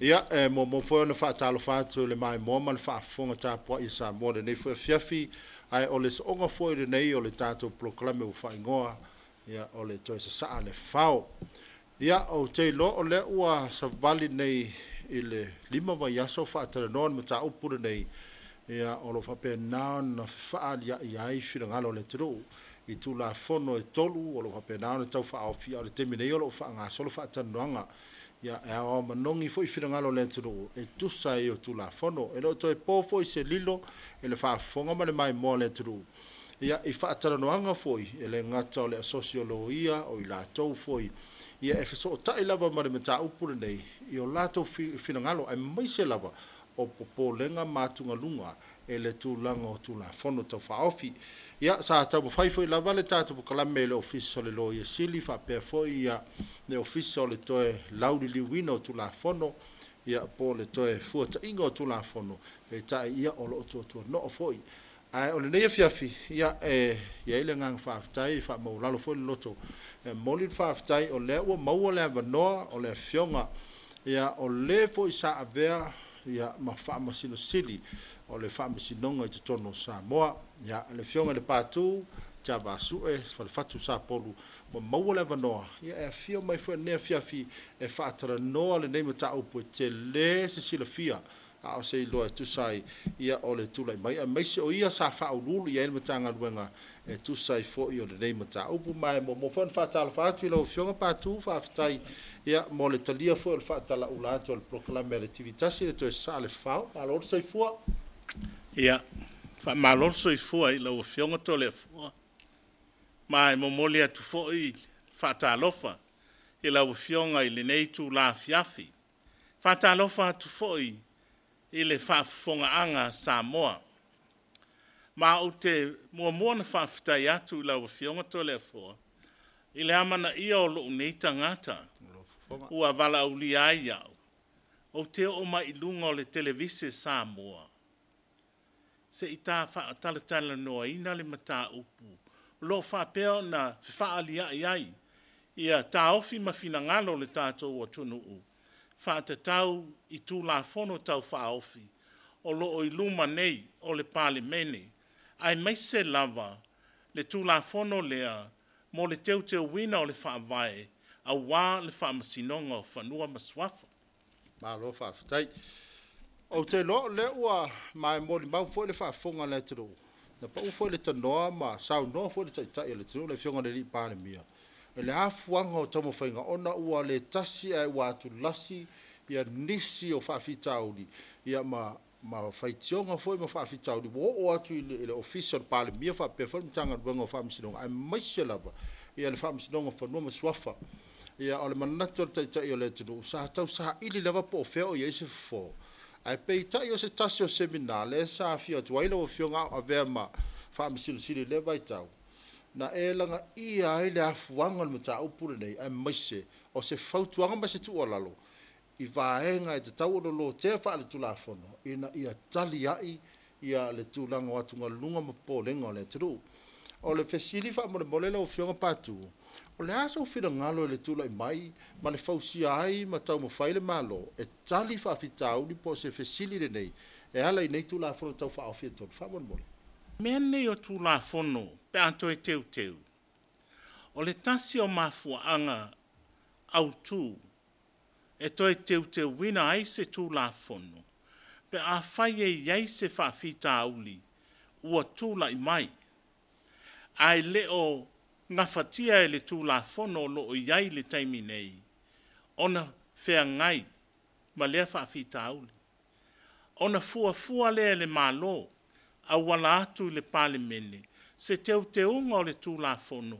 Ia, e muamua foi ona faatalofa atu i le maimoa ma le faafofoga tapuai a Samoa i lenei foi afiafi, ae o le sooga foi lenei o le tatou polokalame ua faaigoa, ia, o le Toe Sasaa le Fao. Ia, ou te iloa o lea ua savali nei i le 5 vaiaso o faatalanoa le mataupu lenei, ia, o lo o faapena ona fefaaliai ai finagalo o le atunuu i Tulafono e 3 o lo o faapena ona tau faaofi, a o le taimi nei o lo o faagasolo faatalanoaga. Ia, e aoao manogi foi finagalo o le atunuu e tusa ai o Tulafono. E le o toe po foi se lilo i le faafofoga ma le maimoa a le atunuu, ia, i faatalanoaga foi, e le gata o le asosi o loia, o i latou foi, ia, e fesootai lava ma le mataupu lenei i o latou finagalo, aemaise lava o popolega ma atugaluga e le tulaga o Tulafono Tau Faaofi. Ia, sa taumafai foi lava le tatou polokalame i le Ofisa o le Loia Sili faapea foi ia le Ofisa o le toe lauliliuina o Tulafono, ia, po o le toe fuataiga o Tulafono, peitai ia o lo o tuatuanoo foi. Ae o lenei afiafi, ia, e i ai le agaga faafetai, e faamaualalo foi le loto, e momoli le faafetai o lea ua maua le avanoa o le afioga, ia, o le foi sa avea, ia, ma Faamasino Sili o le Faamasinoga i totonu o Samoa, ia, le afioga i le Patu Tiavaasue Falefatu Sapolu, ua maua le avanoa, ia, e afio mai foi i lenei afiafi e faatalanoa lenei mataupu e tele se silafia a o se iloa e tusa ai, ia, o le tulai mai, aemaise o ia sa faauluulu i ai le Matagaluega e tusa ai foi o lenei mataupu. Ma e muamua foi ona faatalofa atu i lau Afioga Patu, faafetai, ia, mo le talia foi o le faatalaula atu o le polokalame a le TV1 le Toe Sasaa le Fao. Malo le soifua. Ia, faamalo le soifua i lau Afioga Toleafoa, ma e momoli atu foi faatalofa i lau Afioga i lenei itula afiafi. Faatalofa atu foi i le faafofogaaga a Samoa. Ma ou te muamua ona faafetai atu i lau Afioga Toleafoa i le amanaia o lou nei tagata ua valaaulia ai au, ou te oo mai i luga o le televise Samoa, se i ta faatalatalanoaina le mataupu o lo o faapea ona fefaaliai ai ia taofi ma finagalo o le tatou atunuu faatatau i Tulafono Tau Faaofi o lo o i luma nei o le Palemene, aemaise lava le Tulafono lea mo le teuteuina o le Faavae aua le Faamasinoga o Fanua ma Suafa. Malo faafetai. Ou te iloa o lea ua molimau foi le faafofoga a le atunuu, na pau foi le tanoa ma saunoa foi le Taitai o le atunuu, le Afioga i le Alii Palemia, i le afuaga o taumafaiga ona ua le tasi ae ua atulasi ia nisi o faafitauli, ia, ma faitioga foi ma faafitauli ua oo atu i le Ofisa o le Palemia faapea foi le Matagaluega o Faamasinoga, aemaise lava ia le Faamasinoga o Fanua ma Suafa. Ia, o le manatu o le Taitai o le atunuu, sa tau saili lava po o fea o i ai se fofo. Ae peitai o se tasi o semina lea sa afio atu ai lau Afioga a o avea ma Faamasino Sili i lea vaitau, na e lagaia ai le afuaga o le mataupu lenei, aemaise o se fautuaga ma se tuualalo i vaega e tatau ona lotea faaletulafono ina ia tali ai ia le tulaga o atugaluga ma popolega o le atunuu. O le fesili faamolemole lau Afioga Patu, o le a sou finagalo i le tulai mai ma le fausia ai ma taumafai le Malo e tali faafitauli po o se fesili lenei e ala i nei Tulafono Tau Faaofi e 3? Faamolemole. Mea nei o Tulafono pe a toe teuteu, o le tasi o mafuaaga autu e toe teuteuina ai se Tulafono pe afai e i ai se faafitauli ua tulai mai, ae le o gafatia e le Tulafono o lo o i ai i le taimi nei ona feagai ma lea faafitauli. Ona fuafua lea e le Malo auala atu i le Palemene se teuteuga o le Tulafono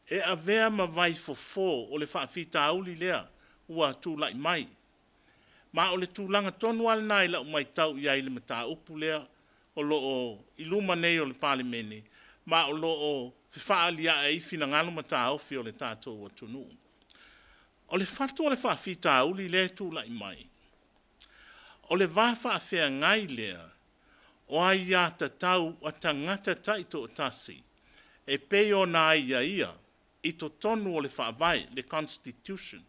e avea ma vaifofo o le faafitauli lea ua tulai mai. Ma o le tulaga tonu lava lena i lau matau i ai i le mataupu lea o lo o i luma nei o le Palemene, ma o lo o fefaalia'i ai finagalo ma taofi o le tatou atunuu. O le fatu o le faafitauli lea e tulai mai, o le va faafeagai lea o aiatatau a tagata taitoatasi e pei ona aiaia i totonu o le Faavae, le Constitution.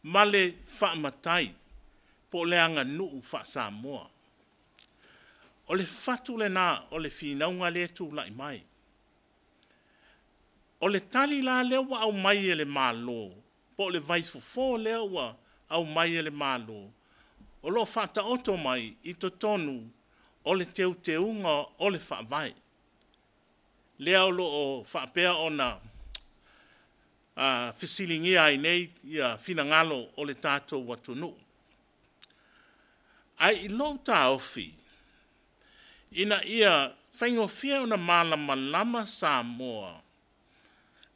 ma le faamatai po o le aganuu faa-Samoa. O le fatu lena o le finauga lea e tulai mai. O le tali la lea ua aumai e le Malo, po o le vaifofo lea ua aumai e le Malo, o lo o faataoto mai i totonu o le teuteuga o le Faavae, lea o lo o faapea ona fesiligia ai nei finagalo o le tatou atunuu. Ae i lou taofi, ina ia faigofie ona malamalama Samoa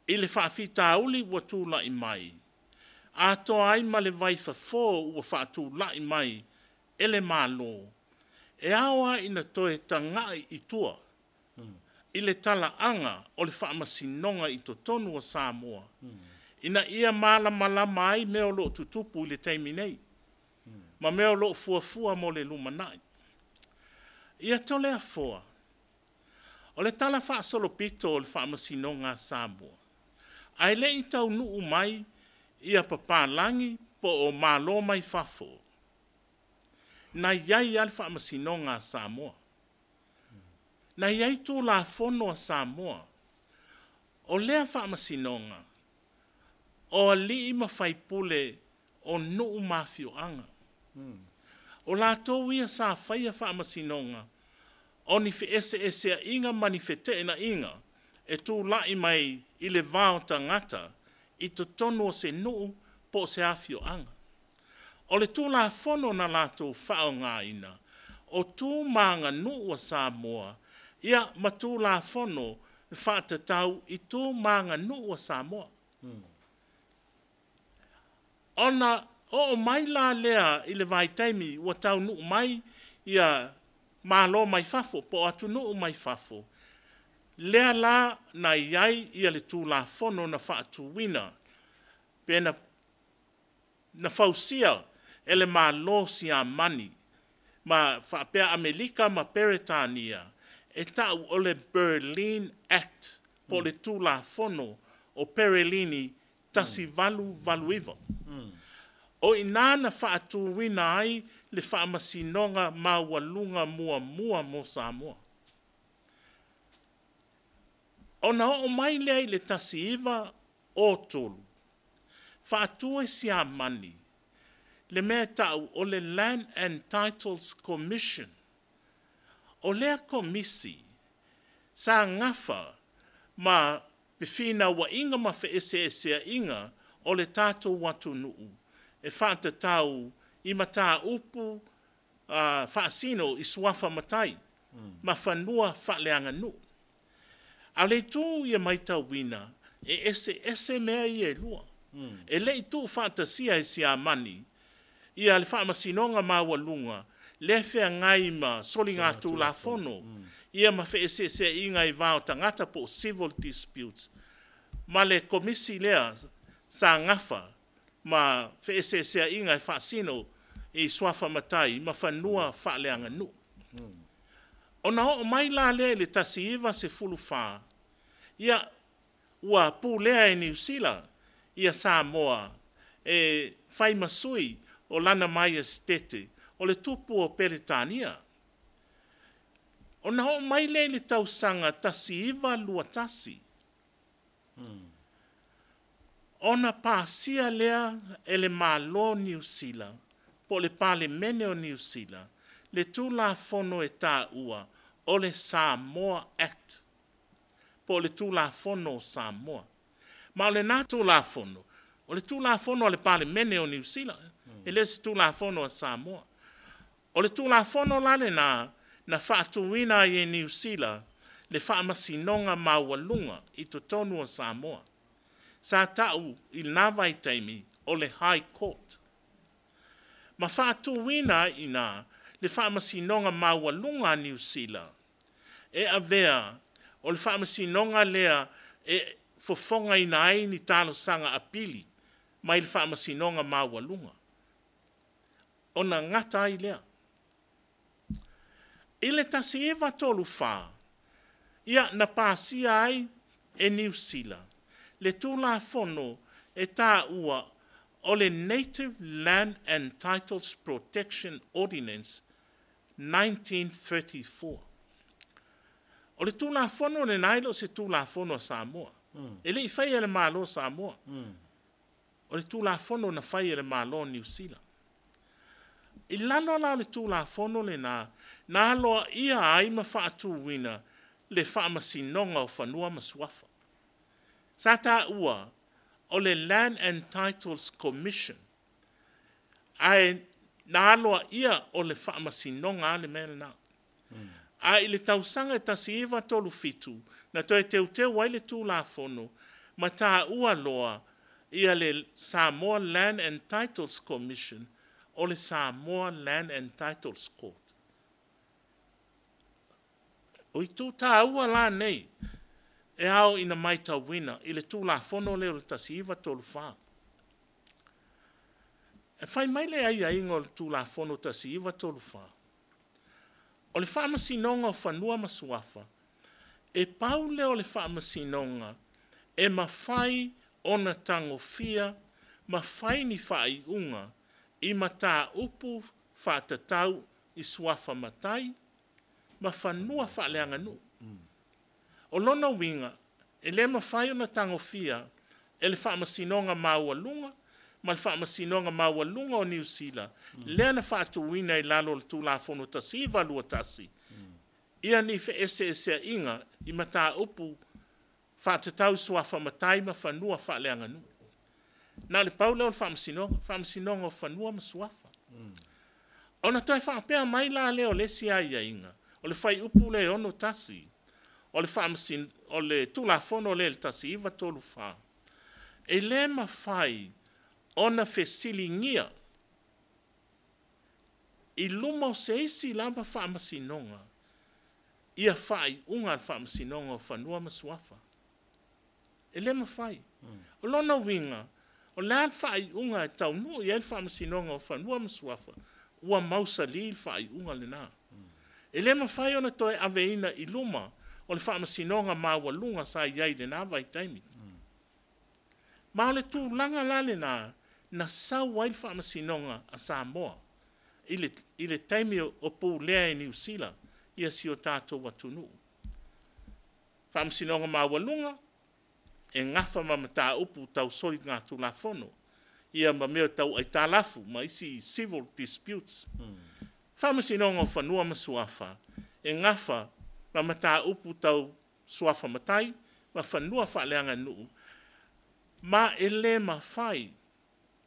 i le faafitauli ua tulai mai, atoa ai ma le vaifofo ua faatulai mai e le Malo, e ao lava ina toe tagai i tua i le talaaga o le faamasinoga i totonu o Samoa, ina ia malamalama ai mea o lo o tutupu i le taimi nei, ma mea o lo o fuafua mo le lumanai. Ia Toleafoa, o le talafaasolopito o le faamasinoga a Samoa, ae le i taunuu mai ia papalagi po o Malo mai fafo, na i ai lava le faamasinoga a Samoa. Na i ai Tulafono a Samoa. O lea faamasinoga, o alii ma faipule o nuu ma afioaga. O latou ia sa faia faamasinoga o ni feeseeseaiga ma ni feteenaiga e tulai mai i le va o tagata i totonu o se nuu po o se afioaga. O le Tulafono na latou faaaogaina, o tu ma aganuu a Samoa, ia ma Tulafono e faatatau i tu ma aganuu a Samoa. Ona oo mai la lea i le vaitaimi ua taunuu mai ia Malo mai fafo po o atunuu mai fafo, lea la na i ai ia le Tulafono na faatuina pe na fausia e le Malo Siamani ma faapea Amerika ma Peretania, e tau o le Berlin Act po o le Tulafono o Perelini 1889. O i ina na faatuina ai le faamasinoga maualuga muamua mo Samoa. Ona oo mai lea i le 1903, faatu e Siamani le mea e tau o le Land and Titles Commission. O lea komisi sa gafa ma fefinauaiga ma feeseeseaiga o le tatou atunuu e faatatau i mataupu faasino i suafa matai ma fanua faaleaganuu. A o le itu ia matauina, e eseese mea ia e lua. E le i tuufaatasia e Siamani ia le faamasinoga maualuga lea feagai ma soligatulafono ia ma feeseeseaiga i va o tagata po o civil disputes, ma le komisi lea sa gafa ma feeseeseaiga e faasino i suafa matai ma fanua faaleaganuu. Ona oo mai la lea i le 1914, ia ua pulea e Niu Sila ia Samoa e fai ma sui o Lana Maiesitete o le tupu o Peretania. Ona oo mai lea i le tausaga 1921, ona pasia lea e le Malo Niu Sila po o le Palemene o Niu Sila le Tulafono e taua o le Samoa Act po o le Tulafono o Samoa. Ma o lena Tulafono, o le Tulafono a le Palemene o Niu Sila, e le o se Tulafono a Samoa. O le Tulafono la lena na faatuina ai e Niu Sila le faamasinoga maualuga i totonu o Samoa. Sa tau i lena vaitaimi o le High Court. Ma faatuina ai i ina le faamasinoga maualuga a Niu Sila e avea o le faamasinoga lea e fofogaina ai ni talosaga apili mai le faamasinoga maualuga. Ona gata ai lea. I le 1934, ia na pasia ai e Niu Sila le Tulafono e taua O le Native Land and Titles Protection Ordinance 1934. O le Tulafono lenā e le o se Tulafono a Samoa. E le i faia e le Malo o Samoa. O le Tulafono na fai e le Malo o Niu Sila. I lalo la o le Tulafono lenā, na aloaia ai ma faatuina le Faamasinoga o Fanua ma Suafa. Sa taua o le Land and Titles Commission, ae na aloaia o le Faamasinoga a le mea lenā. Ae i le tausaga e 1937, na toe teuteu ai le Tulafono ma taua loa ia le Samoa Land and Titles Commission o le Samoa Land and Titles Court. O itu taua la nei e ao ina matauina i le Tulafono lea o le 1934. E fai mai le aiaiga o le Tulafono 1934, o le Faamasinoga o Fanua ma Suafa, e pau lea o le faamasinoga e mafai ona tagofia ma fai ni faaiuga i mataupu faatatau i suafa matai ma fanua faaleaganuu. O lona uiga, e le mafai ona tagofia e le Faamasinoga Maualuga ma le Faamasinoga Maualuga o Niu Sila, lea na faatuina i lalo o le Tulafono 1921, ia ni feeseeseaiga i mataupu faatatau i suafa matai ma fanua faaleaganuu. Na o le pau lea o le Faamasinoga, Faamasinoga o Fanua ma Suafa. Ona toe faapea mai la lea o le isi aiaiga, o le fuaiupu lea e 61, o le Tulafono lea i le 1934, e le mafai ona fesiligia i luma o se isi lava faamasinoga ia faaiuga a le Faamasinoga o Fanua ma Suafa. E le mafai. O lona uiga, o le a le faaiuga e taunuu i ai le Faamasinoga o Fanua ma Suafa, ua mausali le faaiuga lenā. E le mafai ona toe aveina i luma o le Faamasinoga Maualuga sa i ai i lenā vaitaimi. Ma o le tulaga la lenā na sau ai le Faamasinoga a Samoa i le taimi o pulea e Niu Sila ia si o tatou atunuu. Faamasinoga Maualuga e gafa ma mataupu tau soligatulafono, ia ma mea tau aitalafu ma isi civil disputes. Faamasinoga o Fanua ma Suafa e gafa ma mataupu tau suafa matai ma fanua faaleaganuu, ma e le mafai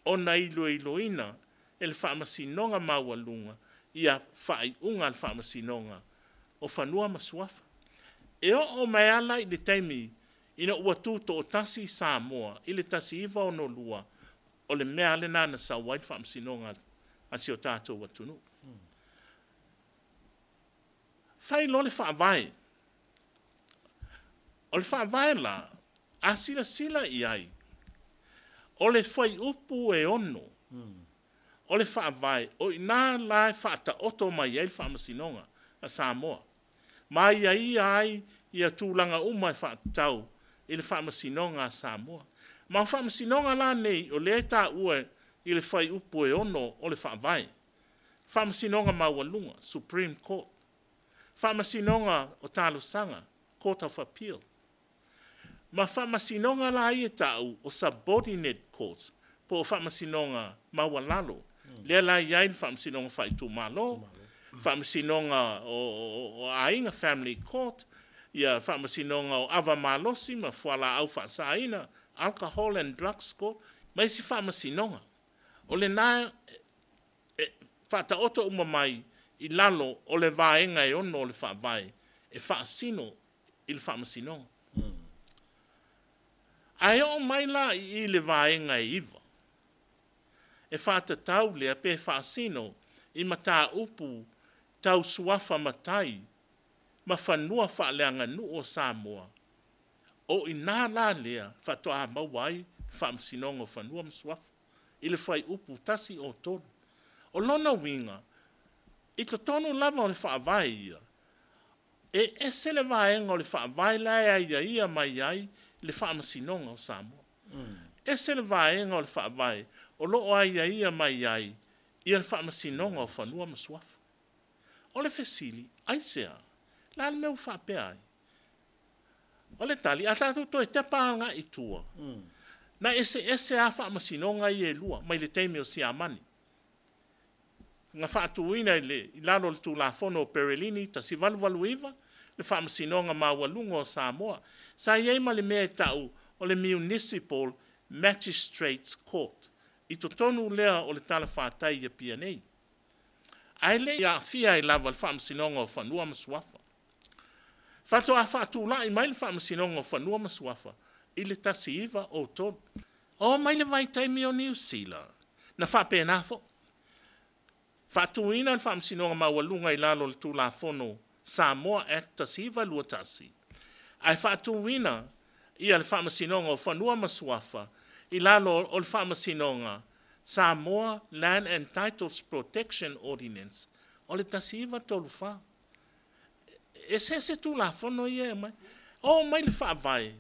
ona iloiloina e le Faamasinoga Maualuga ia faaiuga a le Faamasinoga o Fanua ma Suafa. E oo mai lava la i le taimi ina ua tutoatasi Samoa i le 1962, o le mea lenā na sau ai le Faamasinoga a si o tatou atunuu. Fai loa le faavae. O le faavae la, a silasila i ai, o le fuaiupu e 6, o le faavae, o i ina la e faataoto mai ai le Faamasinoga a Samoa, ma aiaia ai ia tulaga uma e faatatau i le Faamasinoga a Samoa. Ma o Faamasinoga la nei, o lea e taua i le fuaiupu e 6 o le faavae. Faamasinoga Maualuga, Supreme Court. Faamasinoga o Talosaga, Court of Appeal. Ma faamasinoga la ia e tau o subordinate courts, po o faamasinoga maualalo. Lea la e i ai le faamasinoga faaitumalo, faamasinoga o aiga, family court, ia faamasinoga o ava malosi ma fualaau faasaina, alcohol and drugs court, ma isi faamasinoga. O lenā e faataoto uma mai i lalo o le vaega e 6 o le faavae e faasino i le faamasinoga. Ae oo mai la i le vaega e 9, e faatatau lea pe faasino i mataupu tau suafa matai ma fanua faaleaganuu o Samoa, o i ina la lea faatoa maua ai le Faamasinoga o Fanua ma Suafa i le fuaiupu 103. O lona uiga, i totonu lava o le faavae ia, e ese le vaega o le faavae la e aiaia mai ai le Faamasinoga o Samoa. Ese le vaega o le faavae o lo o aiaia mai ai ia le Faamasinoga o Fanua ma Suafa. O le fesili, aisea? O le a le mea ua faapea ai? O le tali, a tatou toe tepa agai i tua, na eseese lava faamasinoga ia e lua mai le taimi o Siamani, na faatuina i lalo o le Tulafono o Perelini 1889, le Faamasinoga Maualuga o Samoa. Sa i ai ma le mea e tau o le Municipal Magistrates Court i totonu lea o le talafatai i Apia nei. Ae le i aafia ai lava le Faamasinoga o Fanua ma Suafa. Faatoa faatulai mai le Faamasinoga o Fanua ma Suafa i le 1903. Oo mai le vaitaimi o Niu Sila, na faapena foi. Faatuina le Faamasinoga Maualuga i lalo o le Tulafono Samoa Act 1921, ae faatuina ia le Faamasinoga o Fanua ma Suafa i lalo o le Faamasinoga Samoa Land and Titles Protection Ordinance o le 1934. Eseese Tulafono ia e aumai. Oo mai le Faavae,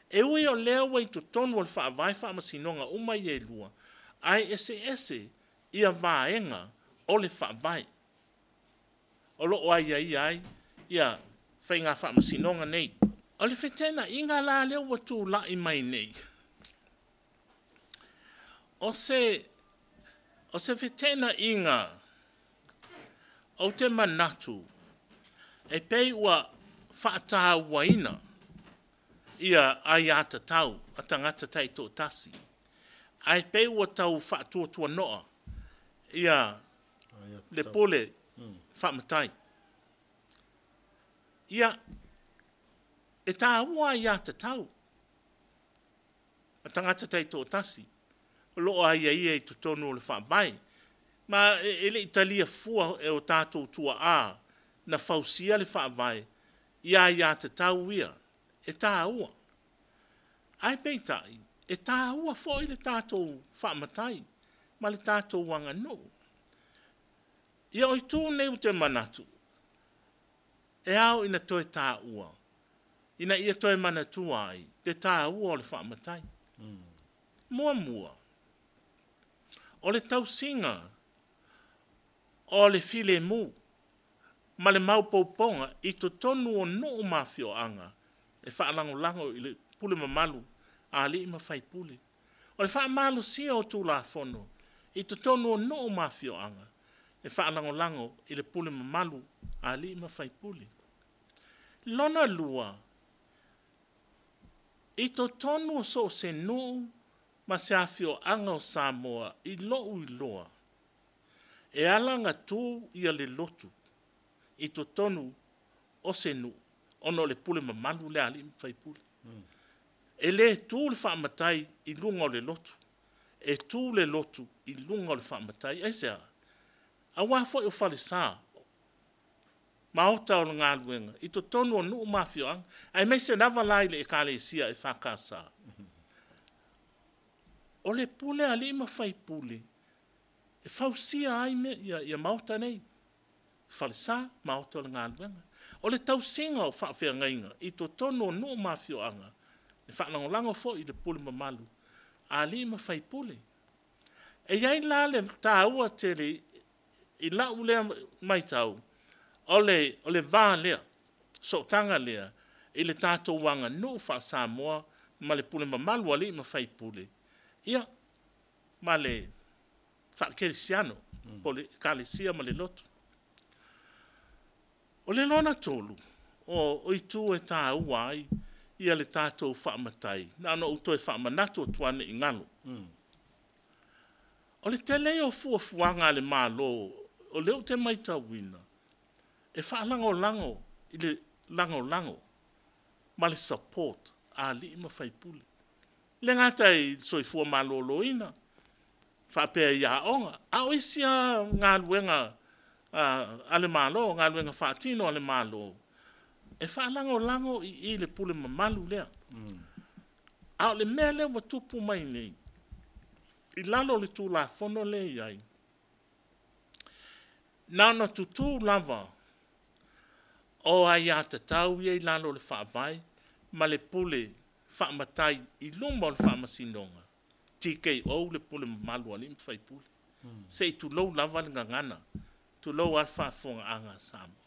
e ui o lea ua i totonu o le Faavae faamasinoga uma ia e lua, ae eseese ia vaega o le Faavae o lo o aiaia ai ia faiga faamasinoga nei. O le feteenaiga la lea ua tulai mai nei, o se feteenaiga ou te manatu e pei ua faatauaina ia aiatatau a tagata taitoatasi, ae pei ua tau faatuatuanoa ia le pule faamatai. Ia, e taua aiatatau a tagata taitoatasi o lo o aiaia i totonu o le Faavae. Ma e le i talia fua e o tatou tuaa na fausia le Faavae ia aiatatau ia, e taua. Ae peitai, e taua foi le tatou faamatai ma le tatou aganuu. Ia o itu nei ou te manatu, e ao ina toe taua, ina ia toe manatua ai le taua o le faamatai. Muamua, o le tausiga o le filemu ma le maopoopoga i totonu o nuu ma afioaga e faalagolago i le pule mamalu a alii ma faipule. O le faamalosia o Tulafono i totonu o nuu ma afioaga e faalagolago i le pule mamalu a alii ma faipule. Lona lua, i totonu o so o se nuu ma se afioaga o Samoa i lou iloa, e ala ona tu ia le lotu i totonu o se nuu, ona o le pule mamalu lea a alii ma faipule. E le tu le faamatai i luga o le lotu, e tu le lotu i luga o le faamatai. Aisea? Aua foi o falesa, maota o le galuega i totonu o nuu ma afioaga, aemaise lava la i le Ekalesia EFKS. O le pule a alii ma faipule e fausia ai ia maota nei, falesa, maota o le galuega. O le tausiga o faafeagaiga i totonu o nuu ma afioaga, e faalagolago foi i le pule mamalu a alii ma faipule. E i ai la le taua tele i lau lea matau, o le va lea, sootaga lea, i le tatou aganuu faa-Samoa ma le pule mamalu a alii ma faipule, ia, ma le faakerisiano, po o le Ekalesia ma le lotu. O le lona tolu, o itu e taua ai ia le tatou faamatai, na ona ou toe faamanatu atu lava ne i galo. O le tele ia o fuafuaga a le Malo, o lea ou te matauina, e faalagolago i le lagolago ma le support a alii ma faipule. E le gata i le soifua maloloina, faapea i aoga, a o isi lava galuega a le Malo, galuega faatino a le Malo, e faalagolago i le pule mamalu lea. A o le mea lea ua tupu mai nei, i lalo o le Tulafono lea e i ai, na ona tutu lava o aiatatau ia i lalo o le Faavae ma le pule faamatai i luma o le Faamasinoga. TKO le pule mamalu a alii ma faipule. Se i tulou lava le gagana, tulou lava le faafofogaaga a Samoa.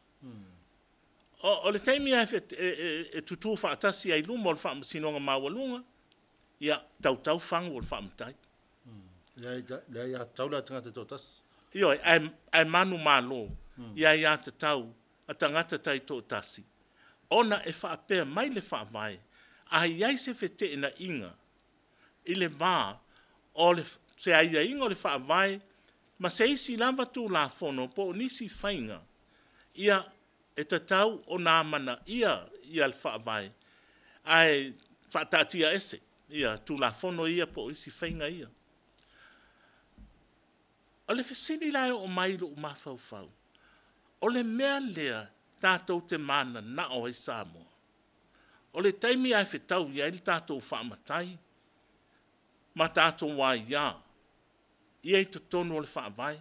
O le taimi e tutū faatasi ai i luma o le Faamasinoga Maualuga, ia, tautau fagu o le faamatai. Le aiatatau la a tagata taitoatasi. Ioe, ae manumalo i aiatatau a tagata taitoatasi, ona e faapea mai le Faavae, a i ai se feteenaiga i le va o se aiaiga o le Faavae ma se isi lava Tulafono po o nisi faiga, ia, e tatau ona amanaia le Faavae ae faataatia ese ia Tulafono ia po o isi faiga ia. O le fesili la e oo mai i lou mafaufau, o le mea lea tatou te mananao ai Samoa, o le taimi ae fetaui ai le tatou faamatai ma tatou aia ia i totonu o le Faavae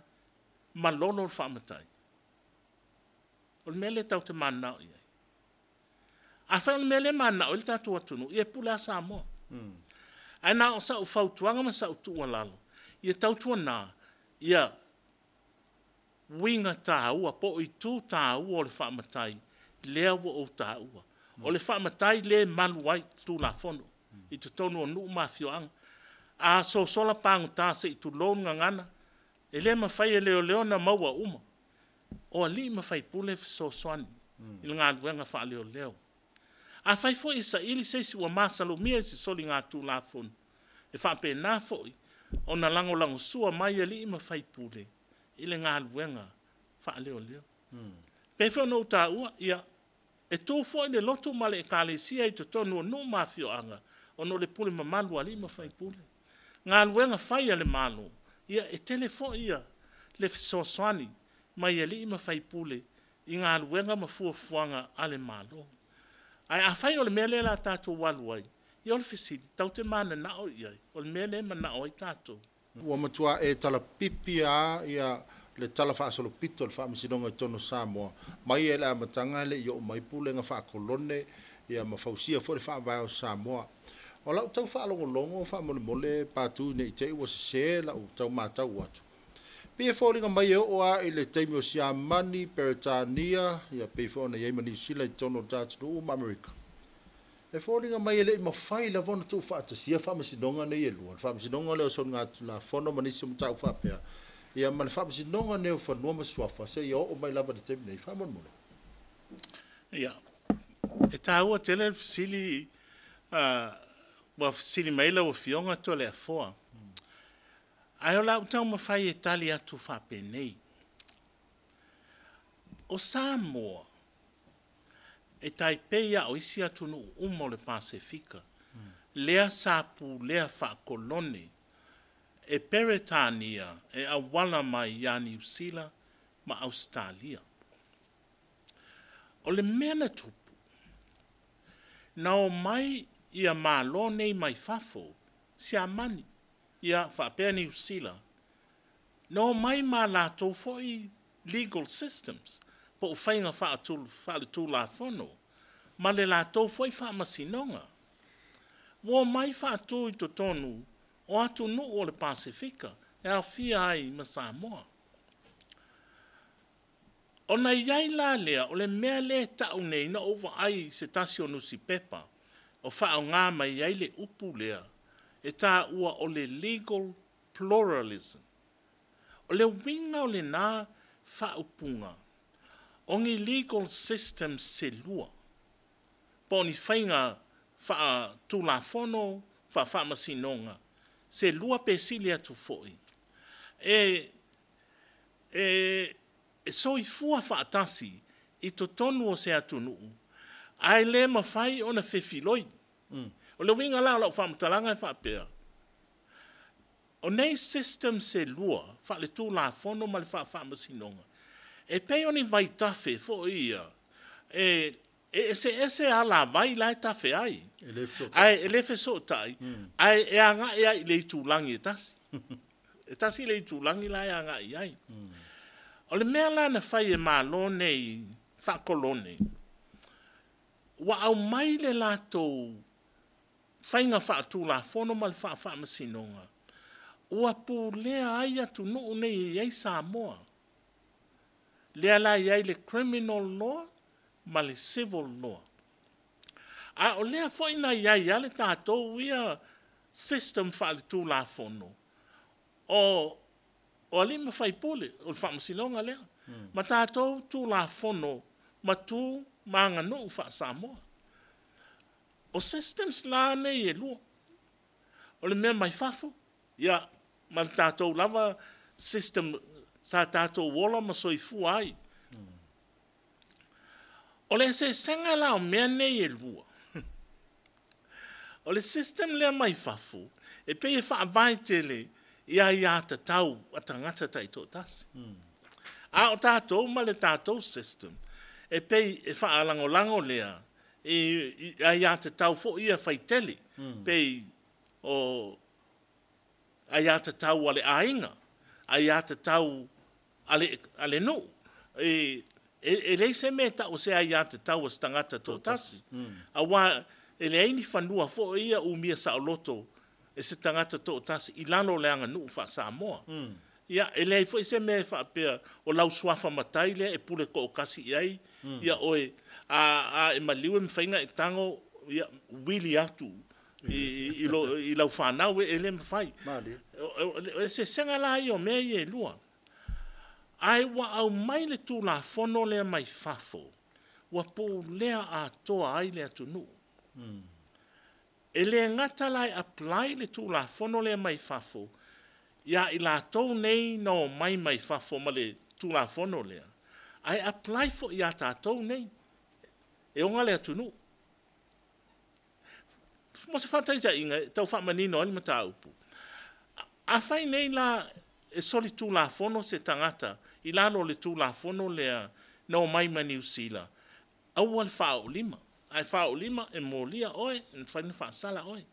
ma lolo le faamatai. O le mea lea tatou te mananao i ai. Afai o le mea lea e mananao ai le tatou atunuu, ia e pule lava Samoa. Ae na o sau fautuaga ma sau tuualalo, ia tautuana ia uiga taua po o itu taua o le faamatai lea ua ou taua. O le faamatai lea e malu ai Tulafono i totonu o nuu ma afioaga. A sosola pagota se i tulou le gagana, e le mafai e leoleo ona maua uma. O alii ma faipule e fesoasoani i le galuega faaleoleo. Afai foi e saili se isi ua masalomia i se soligatulafono, e faapena foi ona lagolagosua mai alii ma faipule i le galuega faaleoleo. Pei foi ona ou taua, ia, e tu foi le lotu ma le ekalesia i totonu o nuu ma afioaga ona o le pule mamalu a alii ma faipule. Galuega fai a le Malo, ia, e tele foi le fesoasoani mai alii ma faipule i galuega ma fuafuaga a le Malo. Ae afai o le mea lea o le a tatou alu ai, ia o le fesili, tatou te mananao i ai, o le mea lea e manao ai tatou. Ua matua e talapipi lava ia le talafaasolopito o le Faamasinoga i totonu o Samoa, mai lava i le amataga e le i oo mai pulega faakolone ia ma fausia foi le Faavae o Samoa. O lau tau faalogologo faamolemole Patu ne i te i ua sese lau tau matau atu, pei e foliga mai e oo lava i le taimi o Siamani, Peretania, ia pei foi ona i ai ma Niu Sila i totonu o le tatou atunuu ma Amerika, e foliga mai e le i mafai lava ona tuufaatasia faamasinoga nei e lua, le faamasinoga lea o soligatulafono ma nisi o mataupu faapea, ia ma le faamasinoga nei o Fanua ma Suafa seia oo mai lava i le taimi nei. Faamolemole. Ia, e taua tele le fesili ua fesili mai lau Afioga Toleafoa. Ae o le a ou taumafai e tali atu faapenei. O Samoa, e tai pei lava o isi atunuu uma o le Pasefika, lea sa pulea faakolone e Peretania e auala mai ia Niu Sila ma Ausetalia. O le mea na tupu, na omai ia Malo nei mai fafo, Siamani, ia faapea Niu Sila, na omai ma latou foi legal systems, po o faiga faaletulafono, ma le latou foi faamasinoga. Ua omai faatu i totonu o atunuu o le Pasefika, e aofia ai ma Samoa. Ona i ai la lea, o le mea lea e tau nei, na ou vaai i se tasi o nusipepa, o faaaoga mai ai le upu lea, e taua o le legal pluralism. O le uiga o lena faaupuga, o ni legal systems se lua, po o ni faiga faatulafono, faafaamasinoga, se lua pe sili atu foi, e soifua faatasi i totonu o se atunuu, ae le mafai ona fefiloi. O le uiga la o lau faamatalaga e faapea, o nei systems se lua, faaletulafono ma le faafaamasinoga, e pei o ni vaitafe foi ia, e eseese alavai la e tafe ai. Ae e le fesootai, ae e agai ai i le itulagi e tasi. E tasi le itulagi la e agai ai. O le mea la na fai e Malo nei faakolone, ua aumai le latou faiga faatulafono ma le faafaamasinoga, Ua pulea ai atunuu nei e i ai Samoa. Lea la e i ai le criminal law ma le civil law. A o lea foi na i ai lava le tatou ia system faaletulafono o alii ma faipule, o le faamasinoga lea, ma tatou Tulafono ma tu ma aganuu faa-Samoa. O systems la nei e lua, o le mea mai fafo, ia, ma le tatou lava system sa tatou ola ma soifua ai. O le eseesega la o mea nei e lua, o le system lea mai fafo, e pei e faavae tele i aiatatau a tagata taitoatasi. A o tatou ma le tatou system, e pei e faalagolago lea i aiatatau foi ia faitele, pei o aiatatau a le aiga, aiatatau a le nuu. E leai se mea e tau o se aiatatau a se tagata toatasi, aua e leai ni fanua foi ia umia saoloto e se tagata toatasi i lalo o le aganuu faa-Samoa. Ia, e leai foi se mea e faapea o lau suafa matai lea e pule toatasi i ai, ia oe, a e maliu e mafai ona e tago, ia, uili atu i lau fanau, e le mafai. O le eseesega la ia o mea ia e lua. Ae ua aumai le Tulafono lea mai fafo, ua pulea atoa ai le atunuu. E le gata la e apply le Tulafono lea mai fafo ia i latou nei na omai mai fafo ma le Tulafono lea, ae apply foi ia tatou nei e ona le atunuu. Mo se faataitaiga e tau faamanino ai le mataupu, afai nei la e solitulafono se tagata i lalo o le Tulafono lea na omai ma Niu Sila, aua le faaoolima, ae faaoolima e molia oe, e mafai ona faasala oe.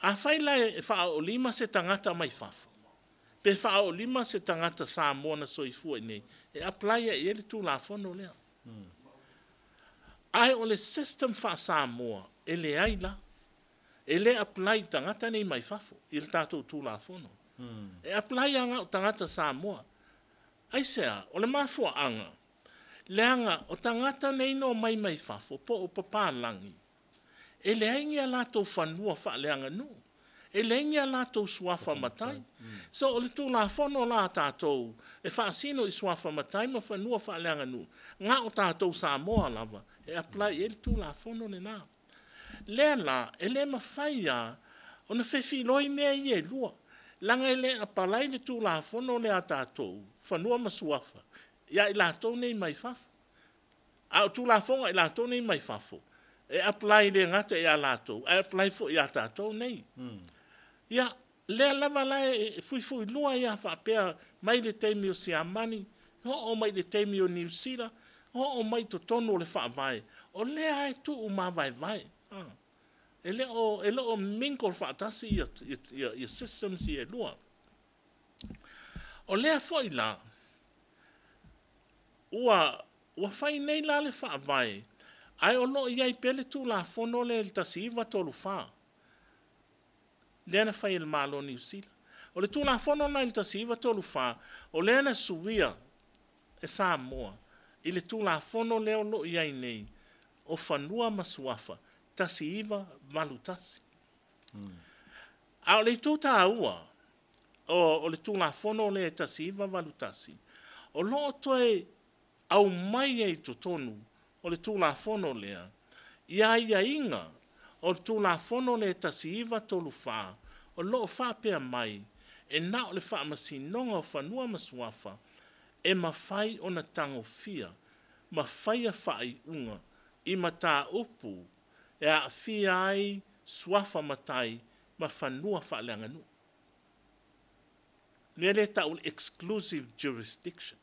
Afai la e faaoolima se tagata mai fafo, pe faaoolima se tagata Samoa na soifua i inei, e apply ai i ai le Tulafono lea. Ae o le system faa-Samoa, e leai la. E le apply i tagata nei mai fafo, i le tatou Tulafono. E apply lava na o tagata Samoa. Aisea? O le mafuaaga, leaga o tagata nei na omai mai fafo, po o papalagi, e leai ni a latou fanua faaleaganuu, e leai ni a latou suafa matai. So o le Tulafono la a tatou e faasino i suafa matai ma fanua faaleaganuu, na o tatou Samoa lava e apply i ai le Tulafono lena. Lea la, e le mafai lava ona fefiloi mea ia e lua, leaga e le apply le Tulafono lea a tatou, fanua ma suafa, ia i latou nei mai fafo. A o Tulafono a i latou nei mai fafo, e apply le gata ia latou, ae apply foi ia tatou nei. Ia, lea lava la e fuifuilua ia faapea mai le taimi o Siamani, oo mai le taimi o Niu Sila, oo mai totonu o le faavae, o lea e tuu mavaevae. E le o mingle faatasi ia systems ia e lua. O lea foi la, ua fai nei la le faavae, ae o loo i ai pea le Tulafono lea i le 1934, lea na fai e le Malo o Niu Sila. O le Tulafono lena i le 1934, o lea na suia e Samoa i le Tulafono lea o loo i ai nei, o Fanua ma Suafa 1981. A o le itu taua o le Tulafono lea 1981, o loo toe aumai ai i totonu o le Tulafono lea ia aiaiga o le Tulafono lea 1934, o loo faapea mai e na o le Faamasinoga o Fanua ma Suafa e mafai ona tagofia ma faia faaiuga i mataupu e aafia ai suafa matai ma fanua faaleaganuu. Mea lea e tau o le exclusive jurisdiction.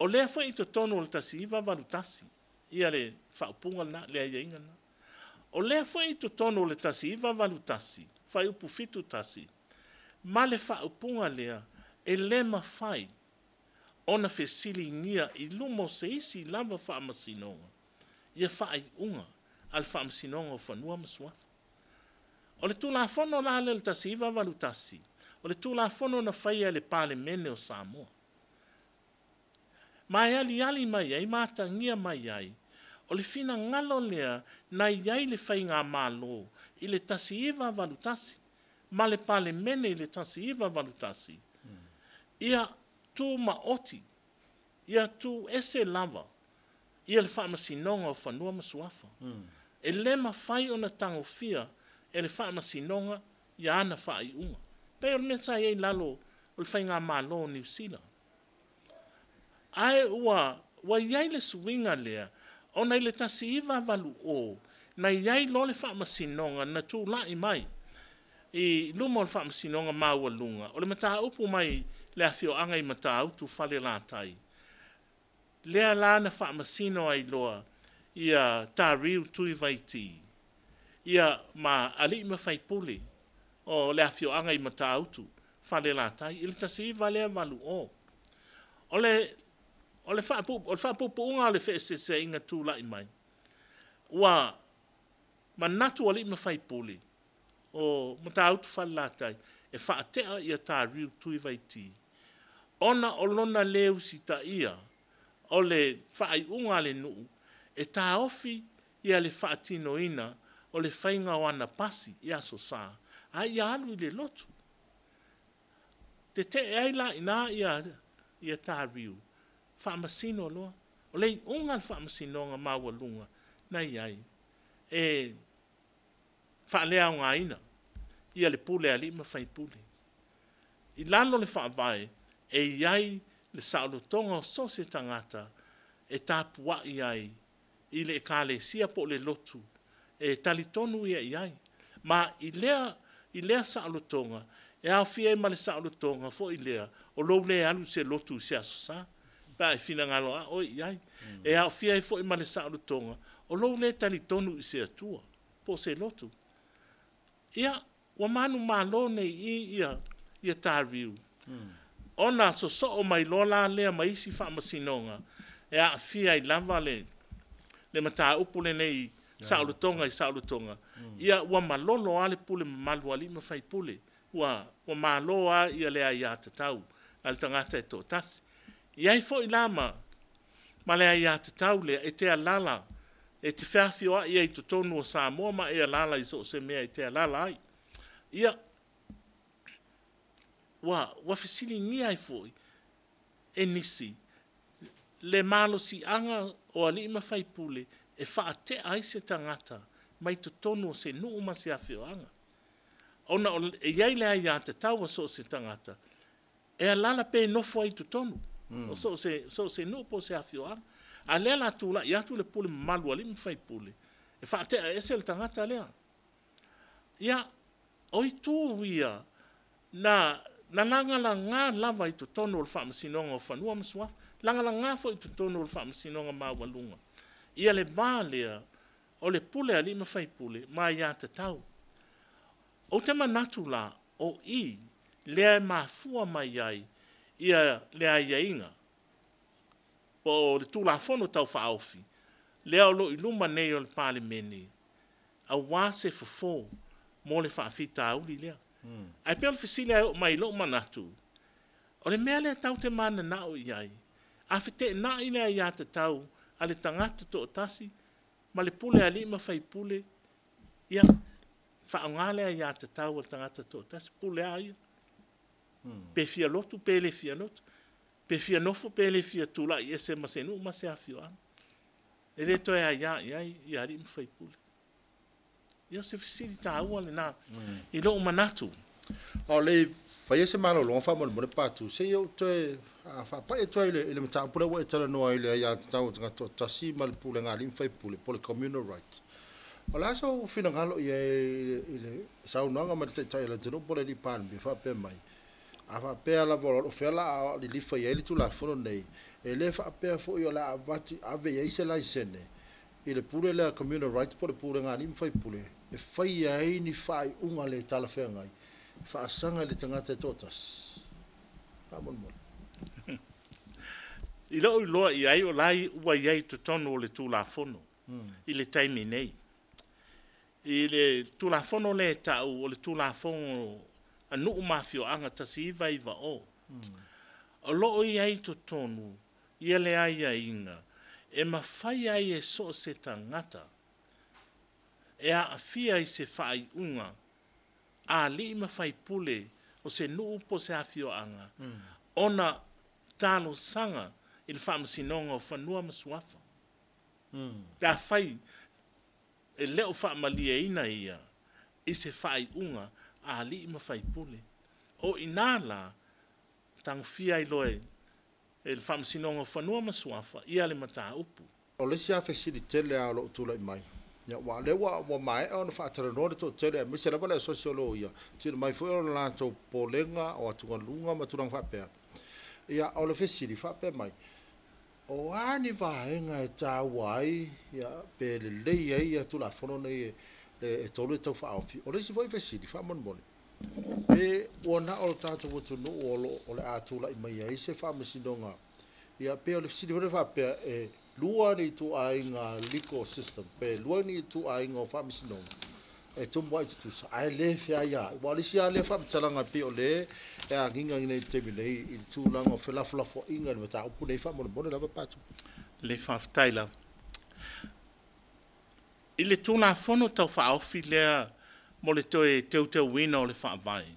O lea foi i totonu o le 1981 ia le faaupuga lena, le aiaiga lena. O lea foi i totonu o le 1981, fuaiupu 71, ma le faaupuga lea, e le mafai ona fesiligia i luma o se isi lava faamasinoga ia faaiuga a le Faamasinoga o Fanua ma Suafa. O le Tulafono la lea o le 1981, o le Tulafono na faia e le Palemene o Samoa. Ma e aliali mai ai ma atagia mai ai, o le finagalo lea na i ai le Faigamalo i le 1981 ma le Palemene i le 1981, ia tumaoti, ia tuuese lava ia le Faamasinoga o Fanua ma Suafa. E le mafai ona tagofia e le Faamasinoga ia ana faaiuga. Pei o le mea sa i ai i lalo o le Faigamalo o Niu Sila. Ae ua i ai le suiga lea, ona i le 1980, na i ai loa le Faamasinoga na tulai mai i luma o le Faamasinoga Maualuga, o le mataupu mai le afioaga i Matautu Falelatai, lea la na faamasino ai loa ia Tariu Tuivaiti, ia ma alii ma faipule o le afioaga i Matautu Falelatai i le 1980. O le faapuupuuga o le feeseeseaiga tulai mai, ua manatu alii ma faipule o Matautu Falelatai e faatea ia Tariu Tuivaiti, ona o lona le usitaia o le faaiuga a le nuu e taofi ia le faatinoina o le faiga o ana pasi i Aso Sa, a ia alu i le lotu. Tetee ai la ina ia Tariu, faamasino loa. O le iuga o le Faamasinoga Maualuga na i ai, e faaleaogaina ia le pule a alii ma faipule. I lalo o le faavae, e i ai le saolotoga o so o se tagata e tapuai ai i le ekalesia po o le lotu e talitonu ia i ai. Ma i lea saolotoga, e aofia ai ma le saolotoga foi lea, o lou le alu i se lotu i se Aso Sa, pe a e finagalo lava oe i ai. E aofia ai foi ma le saolotoga, o lou le talitonu i se Atua, po o se lotu. Ia, ua manumalo nei ia Tariu, ona sosoo mai loa la lea ma isi faamasinoga, e aafia ai lava le mataupu lenei saolotoga i saolotoga, ia ua malolo lava le pule mamalu a alii ma faipule, ua malo lava ia le aiatatau a le tagata e toatasi. E i ai foi la ma le aiatatau lea e te alaala, e te feafioai ai i totonu o Samoa ma e alaala i so o se mea e te alaala ai. Ia, ua fesiligia ai foi e nisi le malosiaga o alii ma faipule e faatea ai se tagata mai totonu o se nuu ma se afioaga. Ona e i ai le aiatatau a so o se tagata, e alaala pe nofo ai i totonu o so o se nuu po o se afioaga. A lea la tulai atu le pule mamalu a alii ma faipule, e faatea ese le tagata lea. Ia, o itu ia na lagalaga lava i totonu o le Faamasinoga o Fanua ma Suafa, lagalaga foi i totonu o le Faamasinoga Maualuga, ia le va lea o le pule a alii ma faipule ma aiatatau. Ou te manatu la, o i lea e mafua mai ai ia le aiaiga po o le Tulafono Tau Faaofi, lea o lo o i luma nei o le Palemene, aua se fofo mo le faafitauli lea. Ae pei o le fesili e oo mai i lou manatu, o le mea lea tatou te mananao i ai, a feteenai le aiatatau a le tagata toatasi ma le pule a alii ma faipule, ia faaaoga le aiatatau a le tagata toatasi, pule lava ia. Pe fia lotu, pe le fia lotu, pe fia nofo, pe le fia tulai ese ma se nuu ma se afioaga. E le toe aia i ai ia alii ma faipule. Ia o se fesili taua lena i lou manatu. O le fai se malologa faamolemole Patu, se i ou toe faapai atu ai i le mataupu lea ua e talanoa ai i le aiatatau a le tagata toatasi ma le pulega a alii ma faipule po o le communal right. O le a sou finagalo i ai i le saunoaga ma le taitai o le atunuu po o le alii Palemia faapea mai, a faapea lava o fea la a lilifa i ai le Tulafono nei, e le faapea foi o le a avatu ave i ai se laisene i le pule lea communal right po o le pulega a alii ma faipule e faia ai ni faaiuga le talafeagai faasaga i le tagata e toatasi. Faamolemole. I lou iloa i ai o la ua i ai i totonu o le Tulafono i le taimi nei. I le Tulafono lea e ta'u o le Tulafono a Nuu ma Afioaga 1990, o lo'o i ai i totonu ia le aiaiga e mafai ai e so o se tagata e aafia i se faaiuga a alii ma faipule o se nuu po o se afioaga ona talosaga i le Faamasinoga o Fanua ma Suafa. Pe afai e le o faamalieina ia i se faaiuga a alii ma faipule. O i ina la, tagofia ai loa e le Faamasinoga o Fanua ma Suafa ia le mataupu. O le isi lava fesili tele lava o lo o tulai mai, ia, aua o lea ua maea ona faatalanoa le toatele aemaise lava le asosi o loia, tuuina mai foi o le latou popolega o atugaluga ma tulaga faapea. Ia, o le fesili faapea mai, o a ni vaega e taua ai, ia, pe lelei ai ia Tulafono nei e tolu e tau faaofi? O le isi foi fesili faamolemole, pe ua na o le tatou atunuu o le a tulai mai ai se faamasinoga? Ia, pe o le fesili foi lea faapea, e lua ni ituaiga legal system, pe lua ni ituaiga o faamasinoga e tumuai tutusa ae le feaiaai? Aua o le isi lava lea faamatalaga pei o lea e agiga nei i le taimi nei i le tulaga o felafolafoaiga i le mataupu nei faamolemole lava Patu. Le faafetai lava. I le Tulafono Tau Faaofi lea mo le toe teuteuina o le Faavae,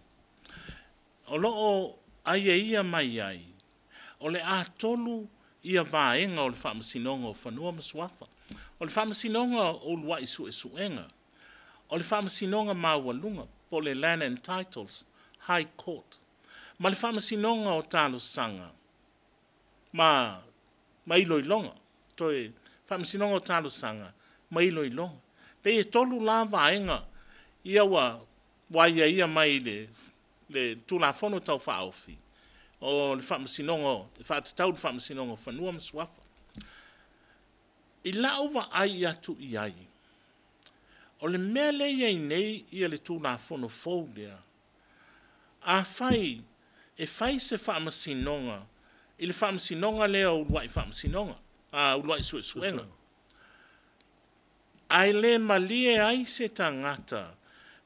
o lo o aiaia mai ai, o le a tolu ia vaega o le Faamasinoga o Fanua ma Suafa. O le Faamasinoga o Uluai Suesuega, o le Faamasinoga Maualuga po o le Land and Titles High Court, ma le Faamasinoga o Talosaga ma Iloiloga, toe Faamasinoga o Talosaga ma Iloiloga. Pei e tolu la vaega ia ua aiaia mai i le Tulafono Tau Faaofi o le Faamasinoga e faatatau i le Faamasinoga o Fanua ma Suafa. I lau vaai atu i ai, o le mea lea e i ai nei ia le Tulafono fou lea, afai e fai se faamasinoga i le faamasinoga lea o uluai faamasinoga, uluai suesuega, ae le malie ai se tagata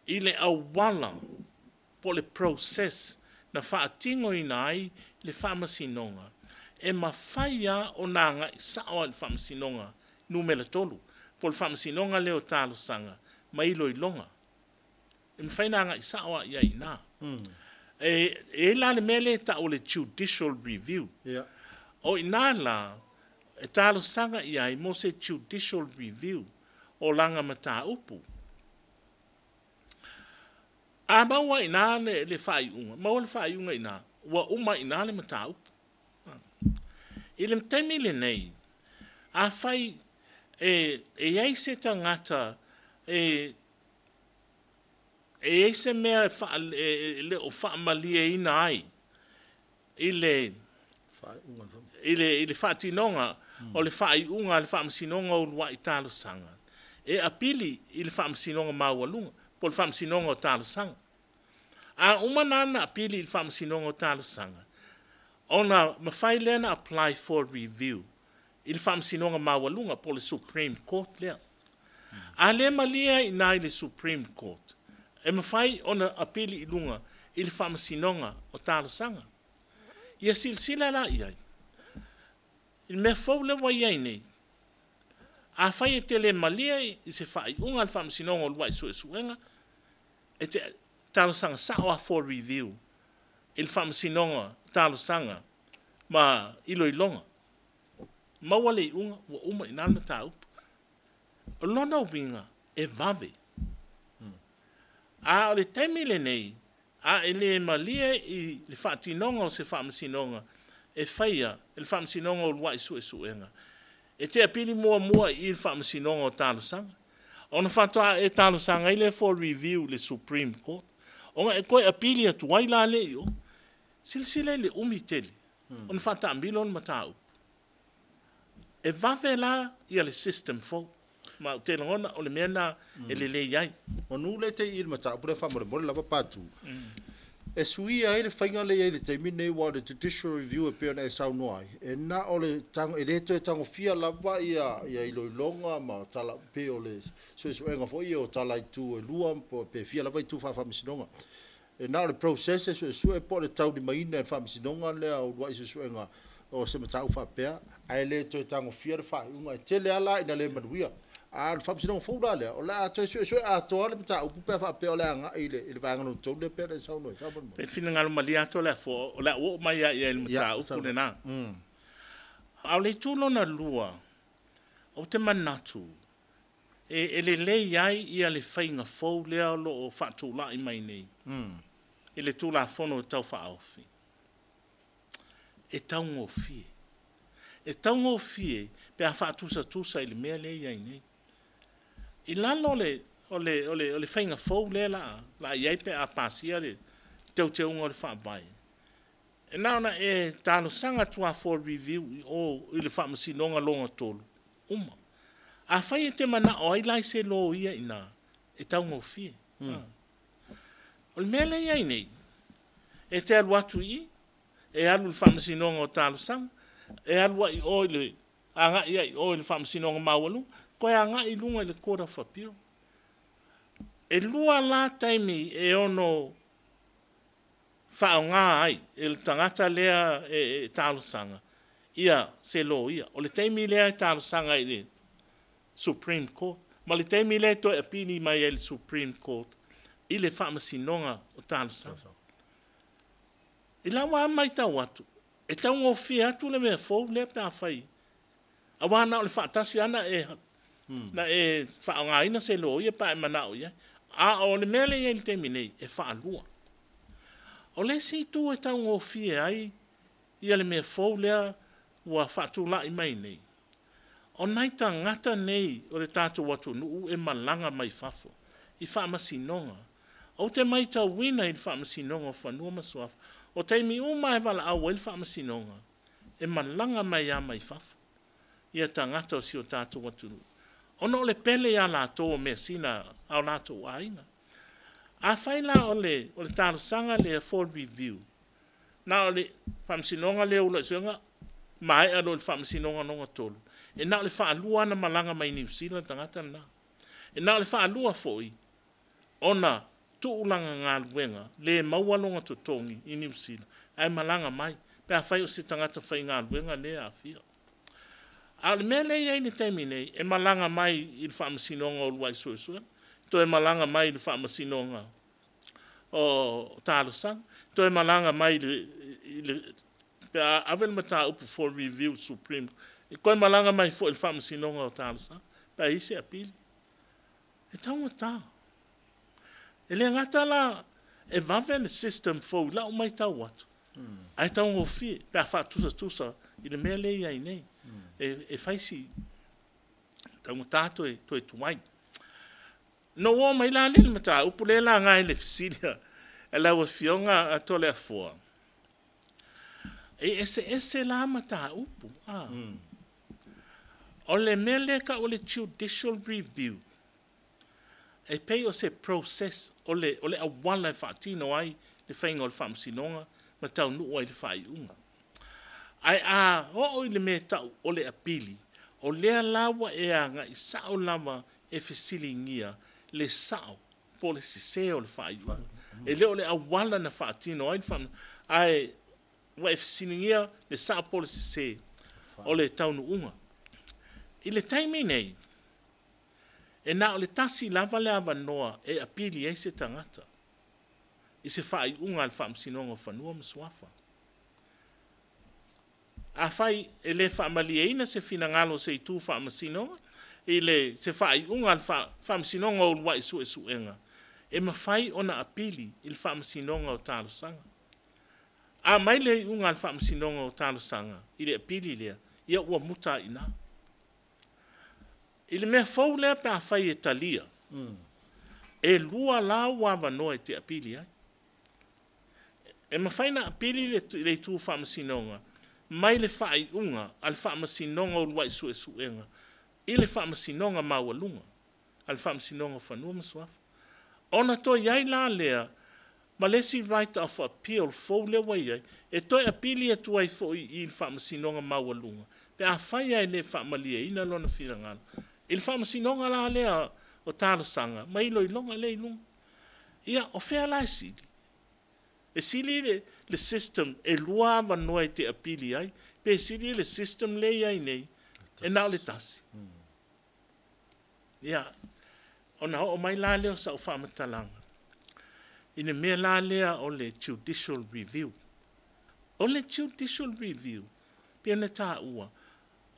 i le auala po o le process na faatinoina ai le faamasinoga, e mafai lava ona agai sao i le faamasinoga numera 3, po o le faamasinoga lea o talosaga ma iloiloga. E mafai ona agai sao lava i ai i ina. E i ai la le mea lea e tau o le judicial review. O i ina la e talosaga i ai mo se judicial review o lana mataupu. A maua i ina le faaiuga, maua le faaiuga i ina, ua uma i ina le mataupu. I le taimi lenei, afai e i ai se tagata e i ai se mea e le o faamalieina ai i le faatinoga o le faaiuga a le Faamasinoga o Uluai Talosaga, e apili i le Faamasinoga Maualuga po o le Faamasinoga o Talosaga. A uma la ona apili i le Faamasinoga o Talosaga, ona mafai lea ona apply for review i le Faamasinoga Maualuga po o le Supreme Court lea. A le malie ai i ina i le Supreme Court, e mafai ona apili i luga i le Faamasinoga o Talosaga. Ia silasila la i ai i le mea fou lea ua i ai nei. Afai e te le malie i se faaiuga a le Faamasinoga o Uluai Suesuega, e te talosaga sao lava for review i le Faamasinoga o Talosaga ma Iloiloga. Maua le iuga, ua uma i ina le mataupu. O lona uiga, e vave. A o le taimi lenei, a e le malie i le faatinoga o se faamasinoga e faia e le Faamasinoga o Uluai Suesuega, e te apili muamua i le Faamasinoga o Talosaga, ona faatoa e talosaga ai lea for review i le Supreme Court, ona e toe apili atu ai la lea i o. Silasila i le umi tele ona faataamilo le mataupu. E vave la ia le system fou, ma ou te lagona o le mea lena e lelei ai. Manu le te i le mataupu lea faamolemole lava Patu. E suia ai le faiga lea i le taimi lenei, aua o le judicial review e pei ona e saunoa ai, e na o le e le toe tagofia lava ia iloiloga ma tala, pei o le suesuega foi ia o tala i tu e lua, pe fia lava itu faa-faamasinoga. E na o le process e suesue po o le taulimaina e le faamasinoga lea o uluai suesuega o se mataupu faapea, ae le toe tagofia le faaiuga. E tele lava la ina le manuia. A o le faamasinoga fou la lea, o le a toe suesue atoa le mataupu pe a faapea o le agai i le vaega lona tolu lea pei ona e saunoa ai. Faamolemole. Pe finagalo malie atu le afua, o le a ou oo mai lava i ai i le mataupu lena. A o le itu lona lua, ou te manatu e lelei ai ia le faiga fou lea o lo o faatulai mai nei i le Tulafono Tau Faaofi. E taugofie. E taugofie pe a faatusatusa i le mea lea e i ai nei. I lalo o le faiga fou lea la i ai pe a pasia le teuteuga o le Faavae, e na ona e talosaga atu lava for review i o i le faamasinoga lona tolu, uma. Afai e te manao ai la i se loia i ina, e taugofie. O le mea lea e i ai nei, e te alu atu i i, e alu i le faamasinoga o talosaga, e alu ai i o i le agai ai i o i le faamasinoga maualuga, toe agai i luga i le Court of Appeal. E lua la taimi e ono faaaoga ai e le tagata lea e talosaga ia se loia. O le taimi lea e talosaga i le Supreme Court, ma le taimi lea e toe apili mai ai le Supreme Court i le faamasinoga o talosaga. I lau lava matau atu, e taugofie atu le mea fou lea pe a fai. Aua na o le faatasi lava na e faaaogaina se loia pe a e manao i ai. A o le mea lea e i ai i le taimi nei, e faalua. O le isi itu e taugofie ai ia le mea fou lea ua faatulai mai nei, o nai tagata nei o le tatou atunuu e malaga mai fafo i faamasinoga. Ou te matauina i le Faamasinoga o Fanua ma Suafa, o taimi uma e valaau ai le faamasinoga, e malaga mai lava mai fafo ia tagata o si o tatou atunuu, ona o le pele ia latou o measina a o latou aiga. Afai la o le talosaga lea for review, na o le faamasinoga lea o Uluai Suesuega, maea loa i le faamasinoga lona tolu, e na o le faalua lava ona malaga mai Niu Sila le tagata lena. E na o le faalua foi ona tuu lana galuega, le maua lona totogi i Niu Sila, ae malaga mai, pe afai o se tagata faigaluega lea e aafia. A o le mea lea e i ai i le taimi nei, e malaga mai i le faamasinoga o Uluai Suesuega, toe malaga mai i le faamasinoga o talosaga, toe malaga mai i le pe a ave le mataupu for review Supreme, e toe malaga mai foi i le faamasinoga o talosaga, pe a i ai se apili. E taugata. E le gata la e vave le system fou i lau matau atu, ae taugofie pe a faatusatusa i le mea lea e i ai nei. E fai si taugata toe tuai. Na ou oo mai la lea i le mataupu lea e laga i le fesili a lau Afioga a Toleafoa, e eseese la mataupu. O le mea lea e tau o le judicial review, e pei o se process, o le auala e faatino ai le faiga o le faamasinoga ma taunuu ai i le faaiuga. Ae a oo i le mea e tau o le apili, o lea la ua e agai sao lava e fesiligia le sao po o le sese o le faaiuga. E le o le auala na faatino ai le faamasinoga, ae ua e fesiligia le sao po o le sese o le taunuuga. I le taimi nei, e na o le tasi lava le avanoa e apili ai se tagata i se faaiuga a le Faamasinoga o Fanua ma Suafa. Afai e le faamalieina se finagalo o se itu faamasinoga i le se faaiuga a le Faamasinoga o Uluai Suesuega, e mafai ona apili i le Faamasinoga o Talosaga. A mai le iuga a le Faamasinoga o Talosaga i le apili lea, ia ua muta ai i ina. I le mea fou lea pe afai e talia, e lua la ua avanoa e te apili ai. E mafai ona apili le itu faamasinoga mai le faaiuga a le Faamasinoga o Uluai Suesuega i le Faamasinoga Maualuga a le Faamasinoga o Fanua ma Suafa. Ona toe i ai la lea Ma le isi right of appeal fou lea ua i ai, e toe apili atu ai foi i le Faamasinoga Maualuga pe afai e le faamalieina lona finagalo. I le Faamasinoga la lea o Talosaga ma Iloiloga lea i luga. Ia, o fea la e sili? E sili le system e lua avanoa e te apili ai, pe sili le system lea e i ai nei, e na o le tasi? Ia, ona oo mai la lea o sau faamatalaga i le mea la lea o le judicial review. O le judicial review, pei ona taua,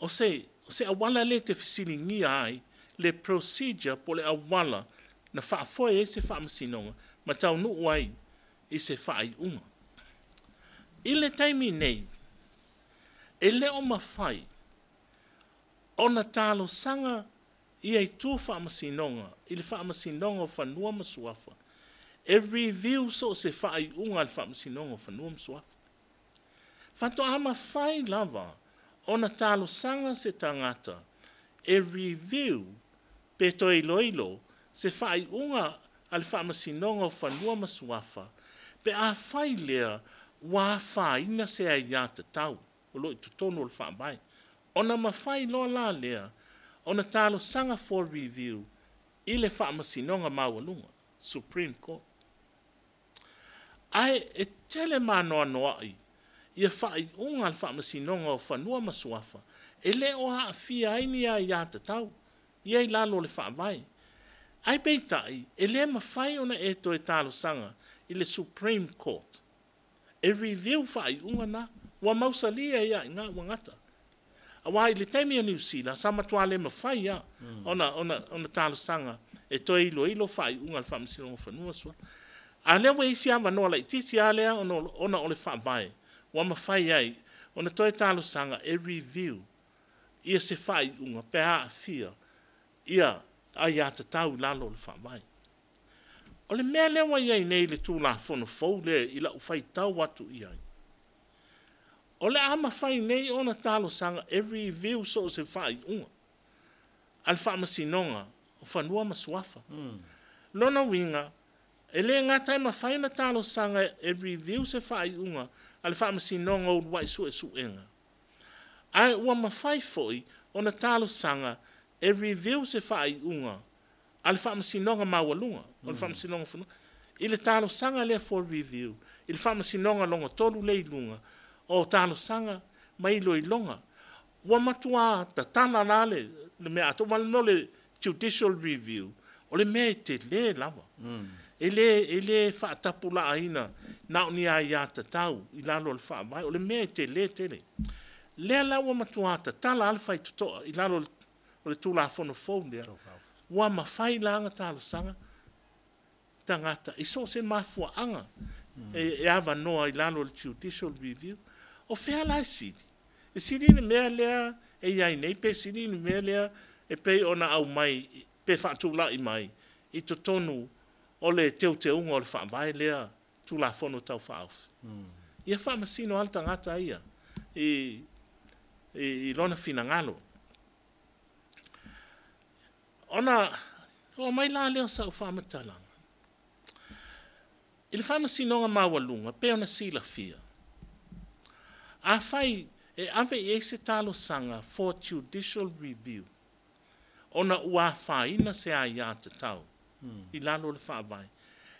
o se auala lea e te fesiligia ai le procedure po o le auala na faafoe ai se faamasinoga ma taunuu ai i se faaiuga. I le taimi nei, e le o mafai ona talosaga ia itu faamasinoga i le Faamasinoga o Fanua ma Suafa e review so o se faaiuga a le Faamasinoga o Fanua ma Suafa. Faatoa mafai lava ona talosaga se tagata e review pe toe iloilo se faaiuga a le Faamasinoga o Fanua ma Suafa pe afai lea ua afaina se aiatatau o lo o i totonu o le Faavae. Ona mafai loa la lea ona talosaga for review i le Faamasinoga Maualuga, Supreme Court. Ae e tele maanoanoai ia faaiuga a le Faamasinoga o Fanua ma Suafa e le o aafia ai ni aiatatau ia i lalo o le Faavae. Ae peitai, e le mafai ona e toe talosaga i le Supreme Court e review faaiuga na, ua mausali ai lava i ina ua gata. Aua i le taimi o Niu Sila, sa matua le mafai lava ona talosaga e toe iloilo faaiuga a le Faamasinoga o Fanua ma Suafa. A o lea ua i ai si avanoa laitiiti lava lea ona o le Faavae, ua mafai ai ona toe talosaga e review ia se faaiuga pe aafia ia aiatatau i lalo o le Faavae. O le mea lea ua i ai nei le Tulafono fou lea i lau faitau atu i ai, o le a mafai nei ona talosaga e review so o se faaiuga a le Faamasinoga o Fanua ma Suafa. Lona uiga, e le gata e mafai ona talosaga e review se faaiuga a le Faamasinoga o Uluai Suesuega, ae ua mafai foi ona talosaga e review se faaiuga a le Faamasinoga Maualuga, o le Faamasinoga o Fanua. I le talosaga lea for review, i le Faamasinoga lona tolu lea i luga, o talosaga ma iloiloga. Ua matua tatala la le mea atoa, ma le mea o le judicial review, o le mea e tele lava. E le faatapulaaina na o ni aiatatau i lalo o le Faavae, o le mea e tele tele. Lea la ua matua tatala le faitotoa i lalo o le Tulafono fou lea, ua mafai la ona talosaga tagata i so o se mafuaaga e avanoa i lalo o le judicial review. O fea la e sili? E sili le mea lea e i ai nei, pe sili le mea lea e pei ona aumai, pe faatulai mai i totonu o le teuteuga o le Faavae lea Tulafono Tau Faaofi. Ia faamasino lava le tagata ia i lona finagalo. Ona oo mai la lea o sau faamatalaga. I le Faamasinoga Maualuga, pe ona silafia, afai e ave i ai se talosaga for judicial review, ona ua afaina se aiatatau i lalo o le Faavae,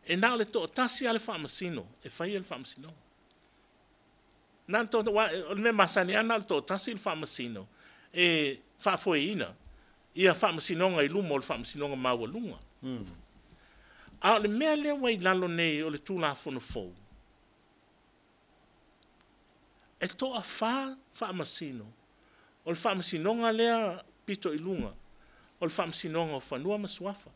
e na o le toatasi lava le faamasino e faia le faamasinoga. O le mea masani lava na o le toatasi le faamasino e faafoeina ia faamasinoga i luma o le Faamasinoga Maualuga. A o le mea lea ua i lalo nei o le Tulafono fou, e toafa faamasino o le Faamasinoga lea pito i luga, o le Faamasinoga o Fanua ma Suafa.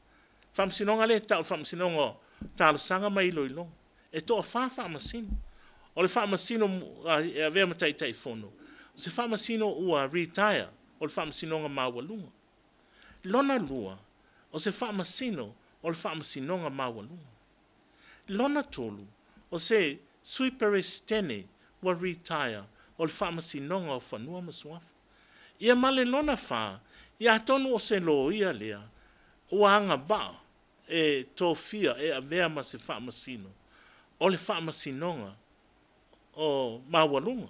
Faamasinoga lea e tau o le Faamasinoga o Talosaga ma Iloiloga. E toafa faamasino. O le faamasino e avea ma Taitaifono, o se faamasino ua retire o le Faamasinoga Maualuga. Lona lua, o se faamasino o le Faamasinoga Maualuga. Lona tolu, o se Sui Peresetene ua retire o le Faamasinoga o Fanua ma Suafa. Ia ma le lona fa, ia atonu o se loia lea, ua agavaa e tofia e avea ma se faamasino o le Faamasinoga o Maualuga.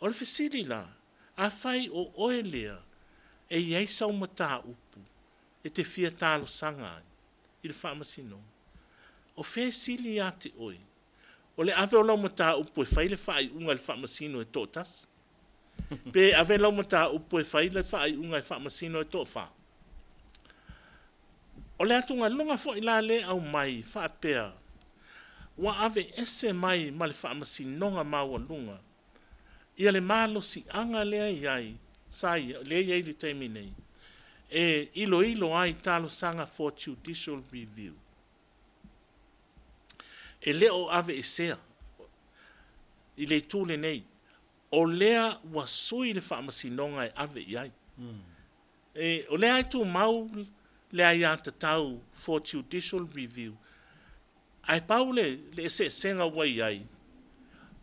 O le fesili la, afai o oe lea e i ai sau mataupu e te fia talosaga ai i le Faamasinoga, o fea e sili ia te oe? O le ave o lau mataupu e fai le faaiuga e le Faamasino e toatasi, pe ave lau mataupu e fai le faaiuga e Faamasino e toafa? O le atugaluga foi la lea e aumai faapea ua aveese mai ma le Faamasinoga Maualuga ia le malosiaga lea e i ai, sa lea e i ai i le taimi nei, e iloilo ai talosaga for judicial review. E le o aveesea i le itu lenei, o lea ua sui le faamasinoga e ave i ai. O lea e tumau le aiatatau for judicial review, ae pau le eseesega ua i ai,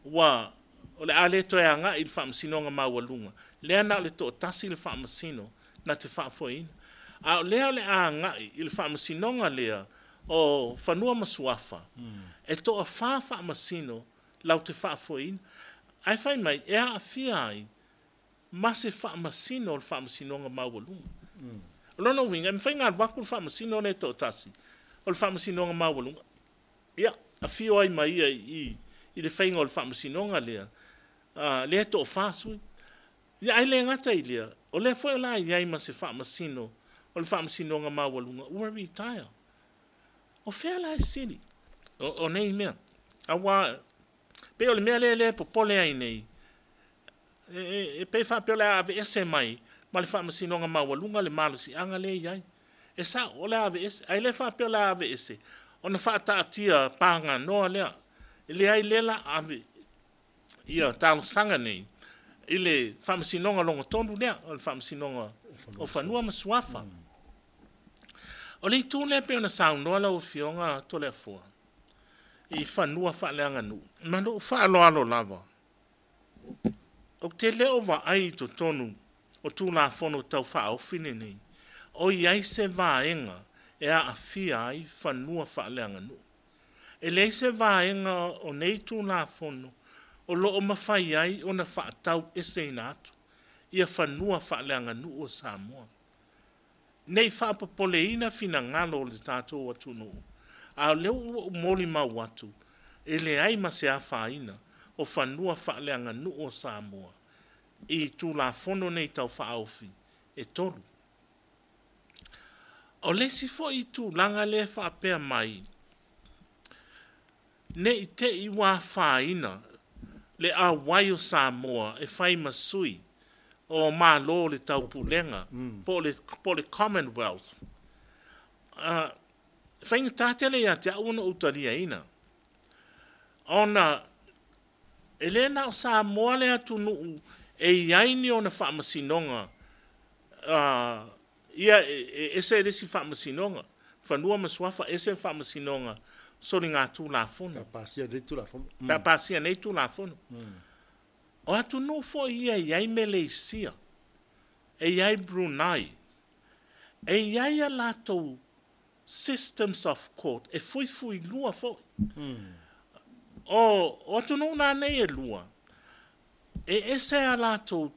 ua o le a le toe agai i le Faamasinoga Maualuga, lea na o le toatasi le faamasino na te faafoeina. A o lea o le a agai i le faamasinoga lea o Fanua ma Suafa, e toafa faamasino latou te faafoeina. Ae fai mai e aafia ai ma se faamasino o le Faamasinoga Maualuga. O lona uiga, e mafai ona alu atu le faamasino lea e toatasi o le Faamasinoga Maualuga, ia, afio ai ma ia i le faiga o le faamasinoga lea, lea e toafa sui. Ia, ae le gata i lea, o lea foi o le a i ai ma se faamasino o le Faamasinoga Maualuga ua retire. O fea la e sili o nei mea? Aua pei o le mea lea e popole ai nei, e pei faapea o le a aveese mai ma le Faamasinoga Maualuga le malosiaga lea e i ai. E sao, o le a aveese, ae le faapea o le a aveese ona faataatia paganoa lea. E leai, lea la ave ia talosaga nei i le Faamasinoga logotonu lea, o le Faamasinoga o Fanua ma Suafa. O le itu lea pei ona saunoa lau Afioga Toleafoa i fanua faaleaganuu, ma lou faaaloalo lava, ou te le o vaai i totonu o Tulafono Tau Faaofi lenei o i ai se vaega e aafia ai fanua faaleaganuu. E leai se vaega o nei Tulafono o lo o mafai ai ona faatau eseina atu ia fanua faaleaganuu o Samoa. Ne i faapopoleina finagalo o le tatou atunuu, a o lea ua ou molimau atu, e leai ma se afaina o fanua faaleaganuu o Samoa i Tulafono nei Tau Faaofi e tolu. O le isi foi tulaga lea e faapea mai, ne i te i ua afaina le auai o Samoa e fai ma sui o Malo o le Taupulega, po o le Commonwealth. E faigata tele ia te au ona ou taliaina, ona e le na o Samoa le atunuu e i ai ni ona faamasinoga, ia e ese le isi faamasinoga, Fanua ma Suafa ese le faamasinoga soligatulafono. Pe a pasia nei Tulafono. Pe a pasia nei Tulafono. O atunuu foi ia e i ai Meleisia, e i ai Brunei, e i ai a latou systems of court e fuifuilua foi. O atunuu na nei e lua, e ese a latou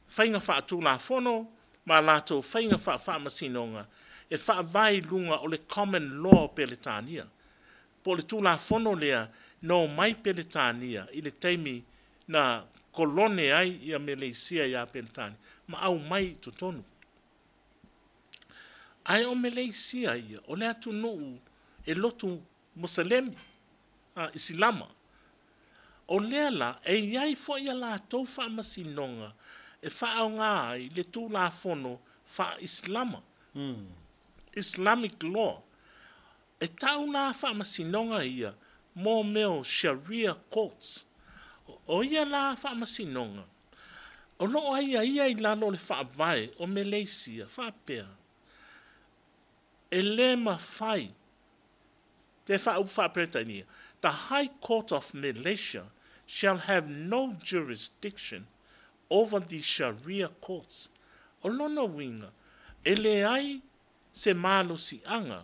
faiga faatulafono ma latou faiga faafaamasinoga e faavae i luga o le common law Peretania. Po o le Tulafono lea na omai Peretania i le taimi na kolone ai ia Meleisia ia Peretania ma aumai i totonu. Ae o Meleisia ia, o le atunuu e lotu Muselemi, Isilama. O lea la, e i ai foi a latou faamasinoga e faaaoga ai le Tulafono faa-Isilama, Islamic law. E tau la faamasinoga ia mo mea o Sharia courts. O ia la faamasinoga, o lo o aiaia i lalo o le faavae o Meleisia faapea, e le mafai, te faaupu faa-Peretania, the High Court of Malaysia shall have no jurisdiction over the Sharia courts. O lona uiga, e leai se malosiaga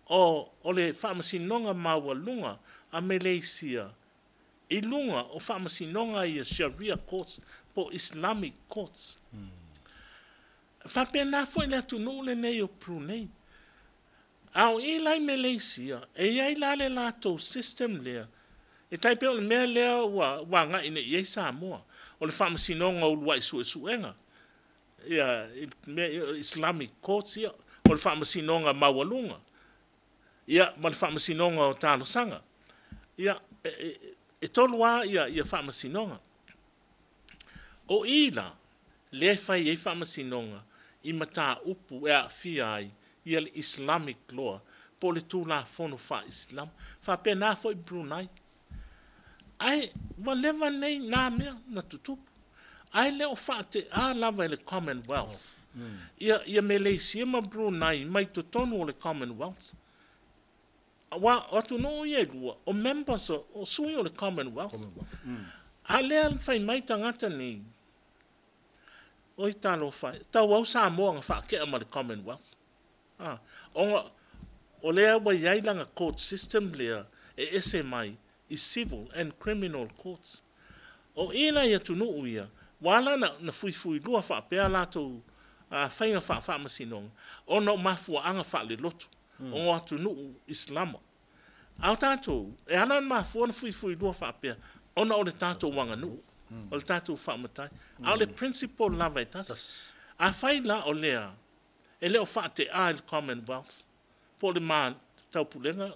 O le Faamasinoga Maualuga a Meleisia i luga o faamasinoga ia Sharia courts po o Islamic courts. E faapena foi le atunuu lenei o Brunei. A o i la i Meleisia, e i ai la le latou system lea, e tai pei o le mea lea ua agai nei i ai Samoa, o le Faamasinoga o Uluai Suesuega, ia, Islamic courts ia, o le Faamasinoga Maualuga, ia, ma le Faamasinoga o Talosaga. Ia, e tolu lava ia faamasinoga. O i la, lea e fai ai faamasinoga i mataupu e aafia ai ia le Islamic law po o le Tulafono faa-Islam. Faapena foi Brunei. Ae ua leva nei na mea na tutupu, ae le o faate'a lava e le Commonwealth ia Meleisia ma Brunei mai totonu o le Commonwealth. Aua o atunuu ia e lua, o members, o sui o le Commonwealth. A lea fai mai tagata nei, oi talofa e, tauau Samoa na faatea ma le Commonwealth. Ah, ona o lea ua i ai lana court system lea e ese mai i civil and criminal courts. O i la i atunuu ia, ua ala na fuifuilua faapea latou faiga faafaamasinoga, ona o mafuaaga faalelotu, o atunuu Islama. A o tatou, e ala ona mafua ona fuifuilua faapea, ona o le tatou aganuu, o le tatou faamatai. A o le principle lava e tasi. Afai la o lea, e le o faate'a i le Commonwealth, po o le ma taupulega,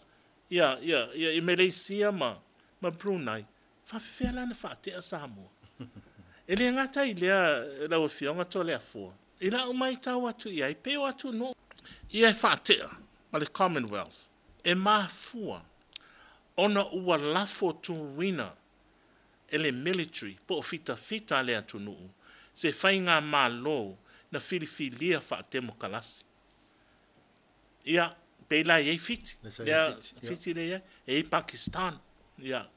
ia Meleisia ma Brunei, faafefea la na faatea Samoa? E le gata i lea, lau Afioga Toleafoa, i lau matau atu i ai, pei o atunuu ia e faatea ma le Commonwealth, e mafua ona ua lafo tuina e le military po o fitafita a le atunuu se faiga malo na filifilia faatemokalasi. Ia, pei la e i ai Fiti, lea Fiti lea i ai, e i ai Pakistan, ia,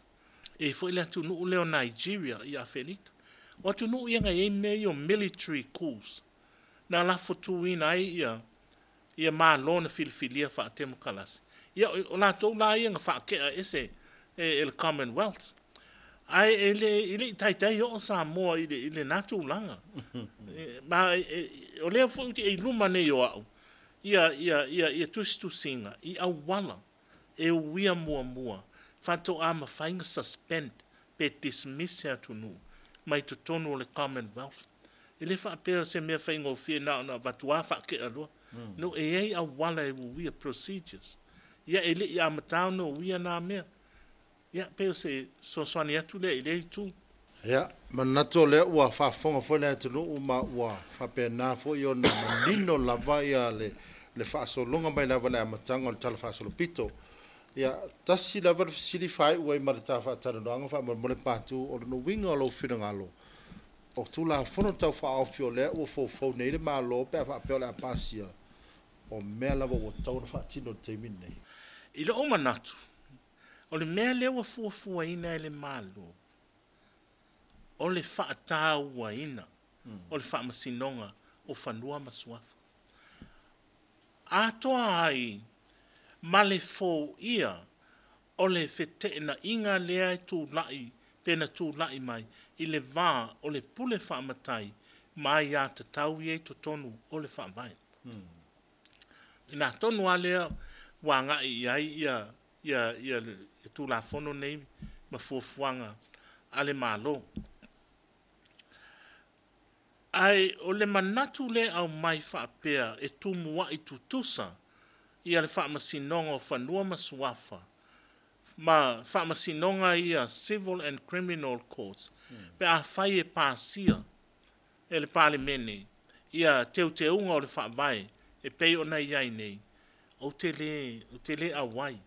e i ai foi le atunuu lea o Nigeria i Afelika. O atunuu ia na i ai mea ia o military coups, na lafo tuina ai ia malo na filifilia faatemokalasi. Ia, o latou la ia na faatea ese e le Commonwealth. Ae e le i taitai oo Samoa i lena tulaga. Ma o lea foi i luma nei o au, ia tusitusiga i auala e uia muamua faatoa mafai ona suspend pe dismiss se atunuu mai totonu o le Commonwealth. E le faapea se mea faigofie na ona avatu lava faatea loa. No, e i ai auala e uia, procedures. Ia, e le i amata ona uia na mea. Ia, pei o se fesoasoani atu lea i lea itu. Ia, manatu o lea ua faafofoga foi le atunuu ma ua faapena foi ona manino lava ia le faasologa mai lava le amataga o le tala faasolopito. Ia, tasi lava le fesili faaiu ai ma le ta faatalanoaga faamolemole Patu, o le uiga o lou finagalo o Tulafono Tau Faaofi o lea ua foufou nei le Malo pe a faapea o le a pasia, o mea lava ua tatau ona faatino i le taimi lenei. I lou manatu, o le mea lea ua fuafuaina e le Malo, o le faatauaina o le Faamasinoga o Fanua ma Suafa. Atoa ai ma le foia o le feteenaiga lea e tulai pe na tulai mai i le va o le pule faamatai ma aiā tatau ia i totonu o le faavae. Ina tonu lava lea ua agai i ai ia le Tulafono nei ma fuafuaga a le Malo. Ae o le manatu lea aumai faapea e tumuai tutusa ia le Faamasinoga o Fanua ma Suafa ma faamasinoga ia Civil and Criminal Courts, pe afai e pasia e le Palemene ia teuteuga o le faavae e pei ona i ai nei, ou te le auai.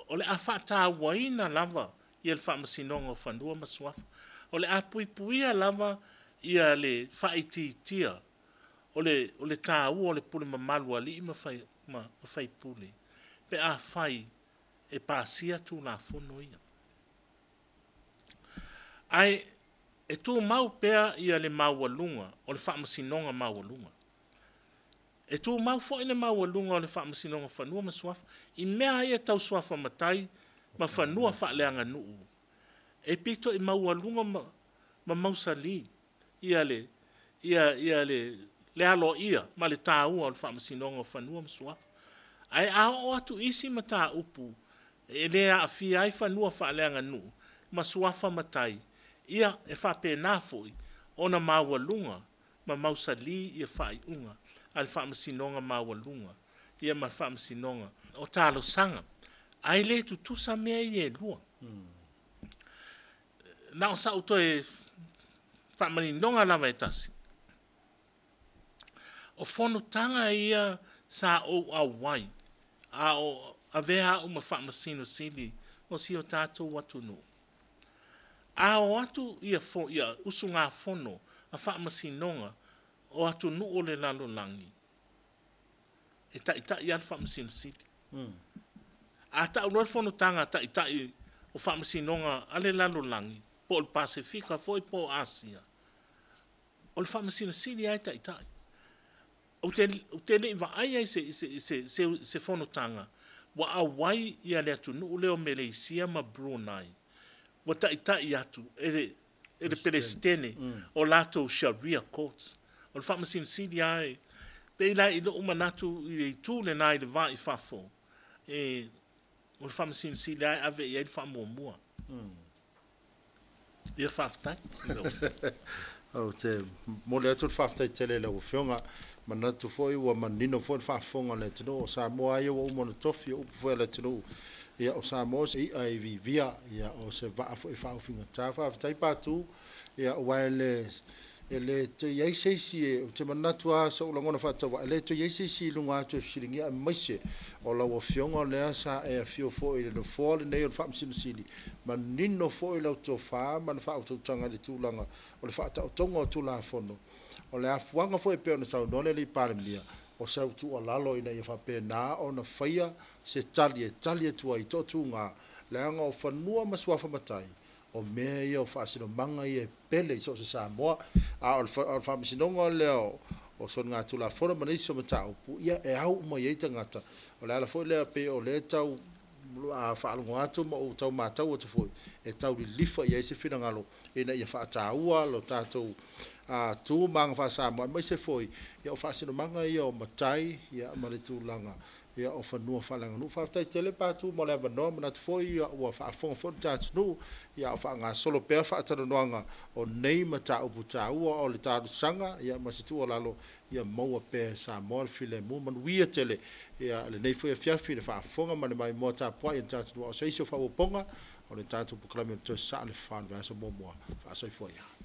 O le a faatauaina lava ia le Faamasinoga o Fanua ma Suafa. O le a puipuia lava ia le faaitiitia o le taua o le pule mamalu a alii ma faipule pe afai e pasia Tulafono ia. Ae e tumau pea ia le maualuga o le Faamasinoga maualuga. E tumau foi le maualuga o le Faamasinoga o Fanua ma Suafa i mea ia tau suafa matai ma fanua faaleaganuu, e pito i maualuga ma mausali ia le aloaia ma le taua o le Faamasinoga o Fanua ma Suafa. Ae a oo atu i isi mataupu e le aafia ai fanua faaleaganuu ma suafa matai, ia e faapena foi ona maualuga ma mausali ia faaiuga a le Faamasinoga Maualuga ia ma le Faamasinoga o Talosaga. Ae le tutusa mea ia e lua. Na o sau toe faamaninoga lava e tasi, o fonotaga ia sa ou auai, a o avea au ma Faamasino Sili o si o tatou atunuu. A o atu ia usugafono a faamasinoga o atunuu o le lalolagi, e taitai lava le Faamasino Sili. A tau loa le fonotaga a taitai o faamasinoga a le lalolagi, po o le Pasefika foi po o Asia, o le Faamasino Sili lava e taitai. Ou te le i vaaia i se fonotaga ua auai ia le atunuu lea o Meleisia ma Brunei, ua taitai atu e le Peresetene o latou Sharia Courts. O le Faamasino Sili lava e pei la i lou manatu i le itu lena i le va i fafo, o le Faamasino Sili lava e ave i ai le faamuamua. Ia faafetai. Ou te momoli atu le faafetai tele i lau Afioga. Manatu foi ua manino foi le faafofoga a le atunuu o Samoa ia ua uma ona tofi o upu foi a le atunuu. Ia o Samoa o se i'a e vivia, ia o se vaa foi e faaufigata. Faafetai Patu, ia aua e le toe i ai se isi, ou te manatu lava sou lagona faatauvaa, e le toe i ai se isi i luga atu e fesiligia, aemaise o lau Afioga lea sa e afio foi i le nofoa lenei o le Faamasino Sili, manino foi lau tofa ma le faautautaga i le tulaga o le faataotoga o Tulafono. O le afuaga foi e pei ona saunoa le alii Palemia, o sau tuualalo ina ia faapena ona faia se tali e tali atu ai i toatuga, leaga o fanua ma suafa matai, o mea ia o faasinomaga ia e pele i so o se Samoa. A o le faamasinoga lea o soligatulafono ma nisi o mataupu, ia e au uma i ai tagata. O le ala foi lea pei o lea tau faalogo atu ma ou tau matau atu foi, e tau lilifa i ai se finagalo ina ia faataua lo tatou tu ma aga faa-Samoa, aemaise foi ia o faasinomaga ia o matai ia, ma le tulaga ia, o fanua faaleaganuu. Faafetai tele Patu mo le avanoa, manatu foi ua faafofoga foi le atunuu, ia o faagasolo pea faatalanoaga o nei mataupu taua o le talosaga ia, ma se tuualalo ia maua pea e Samoa le filemu. Manuia tele ia lenei foi afiafi le faafofoga ma le maimoa tapuai i le tatou atunuu. O se isi o faaopoopoga o le tatou polokalame o le Toe Sasaa le Fa o le vaiaso muamua. Faasoifua ia.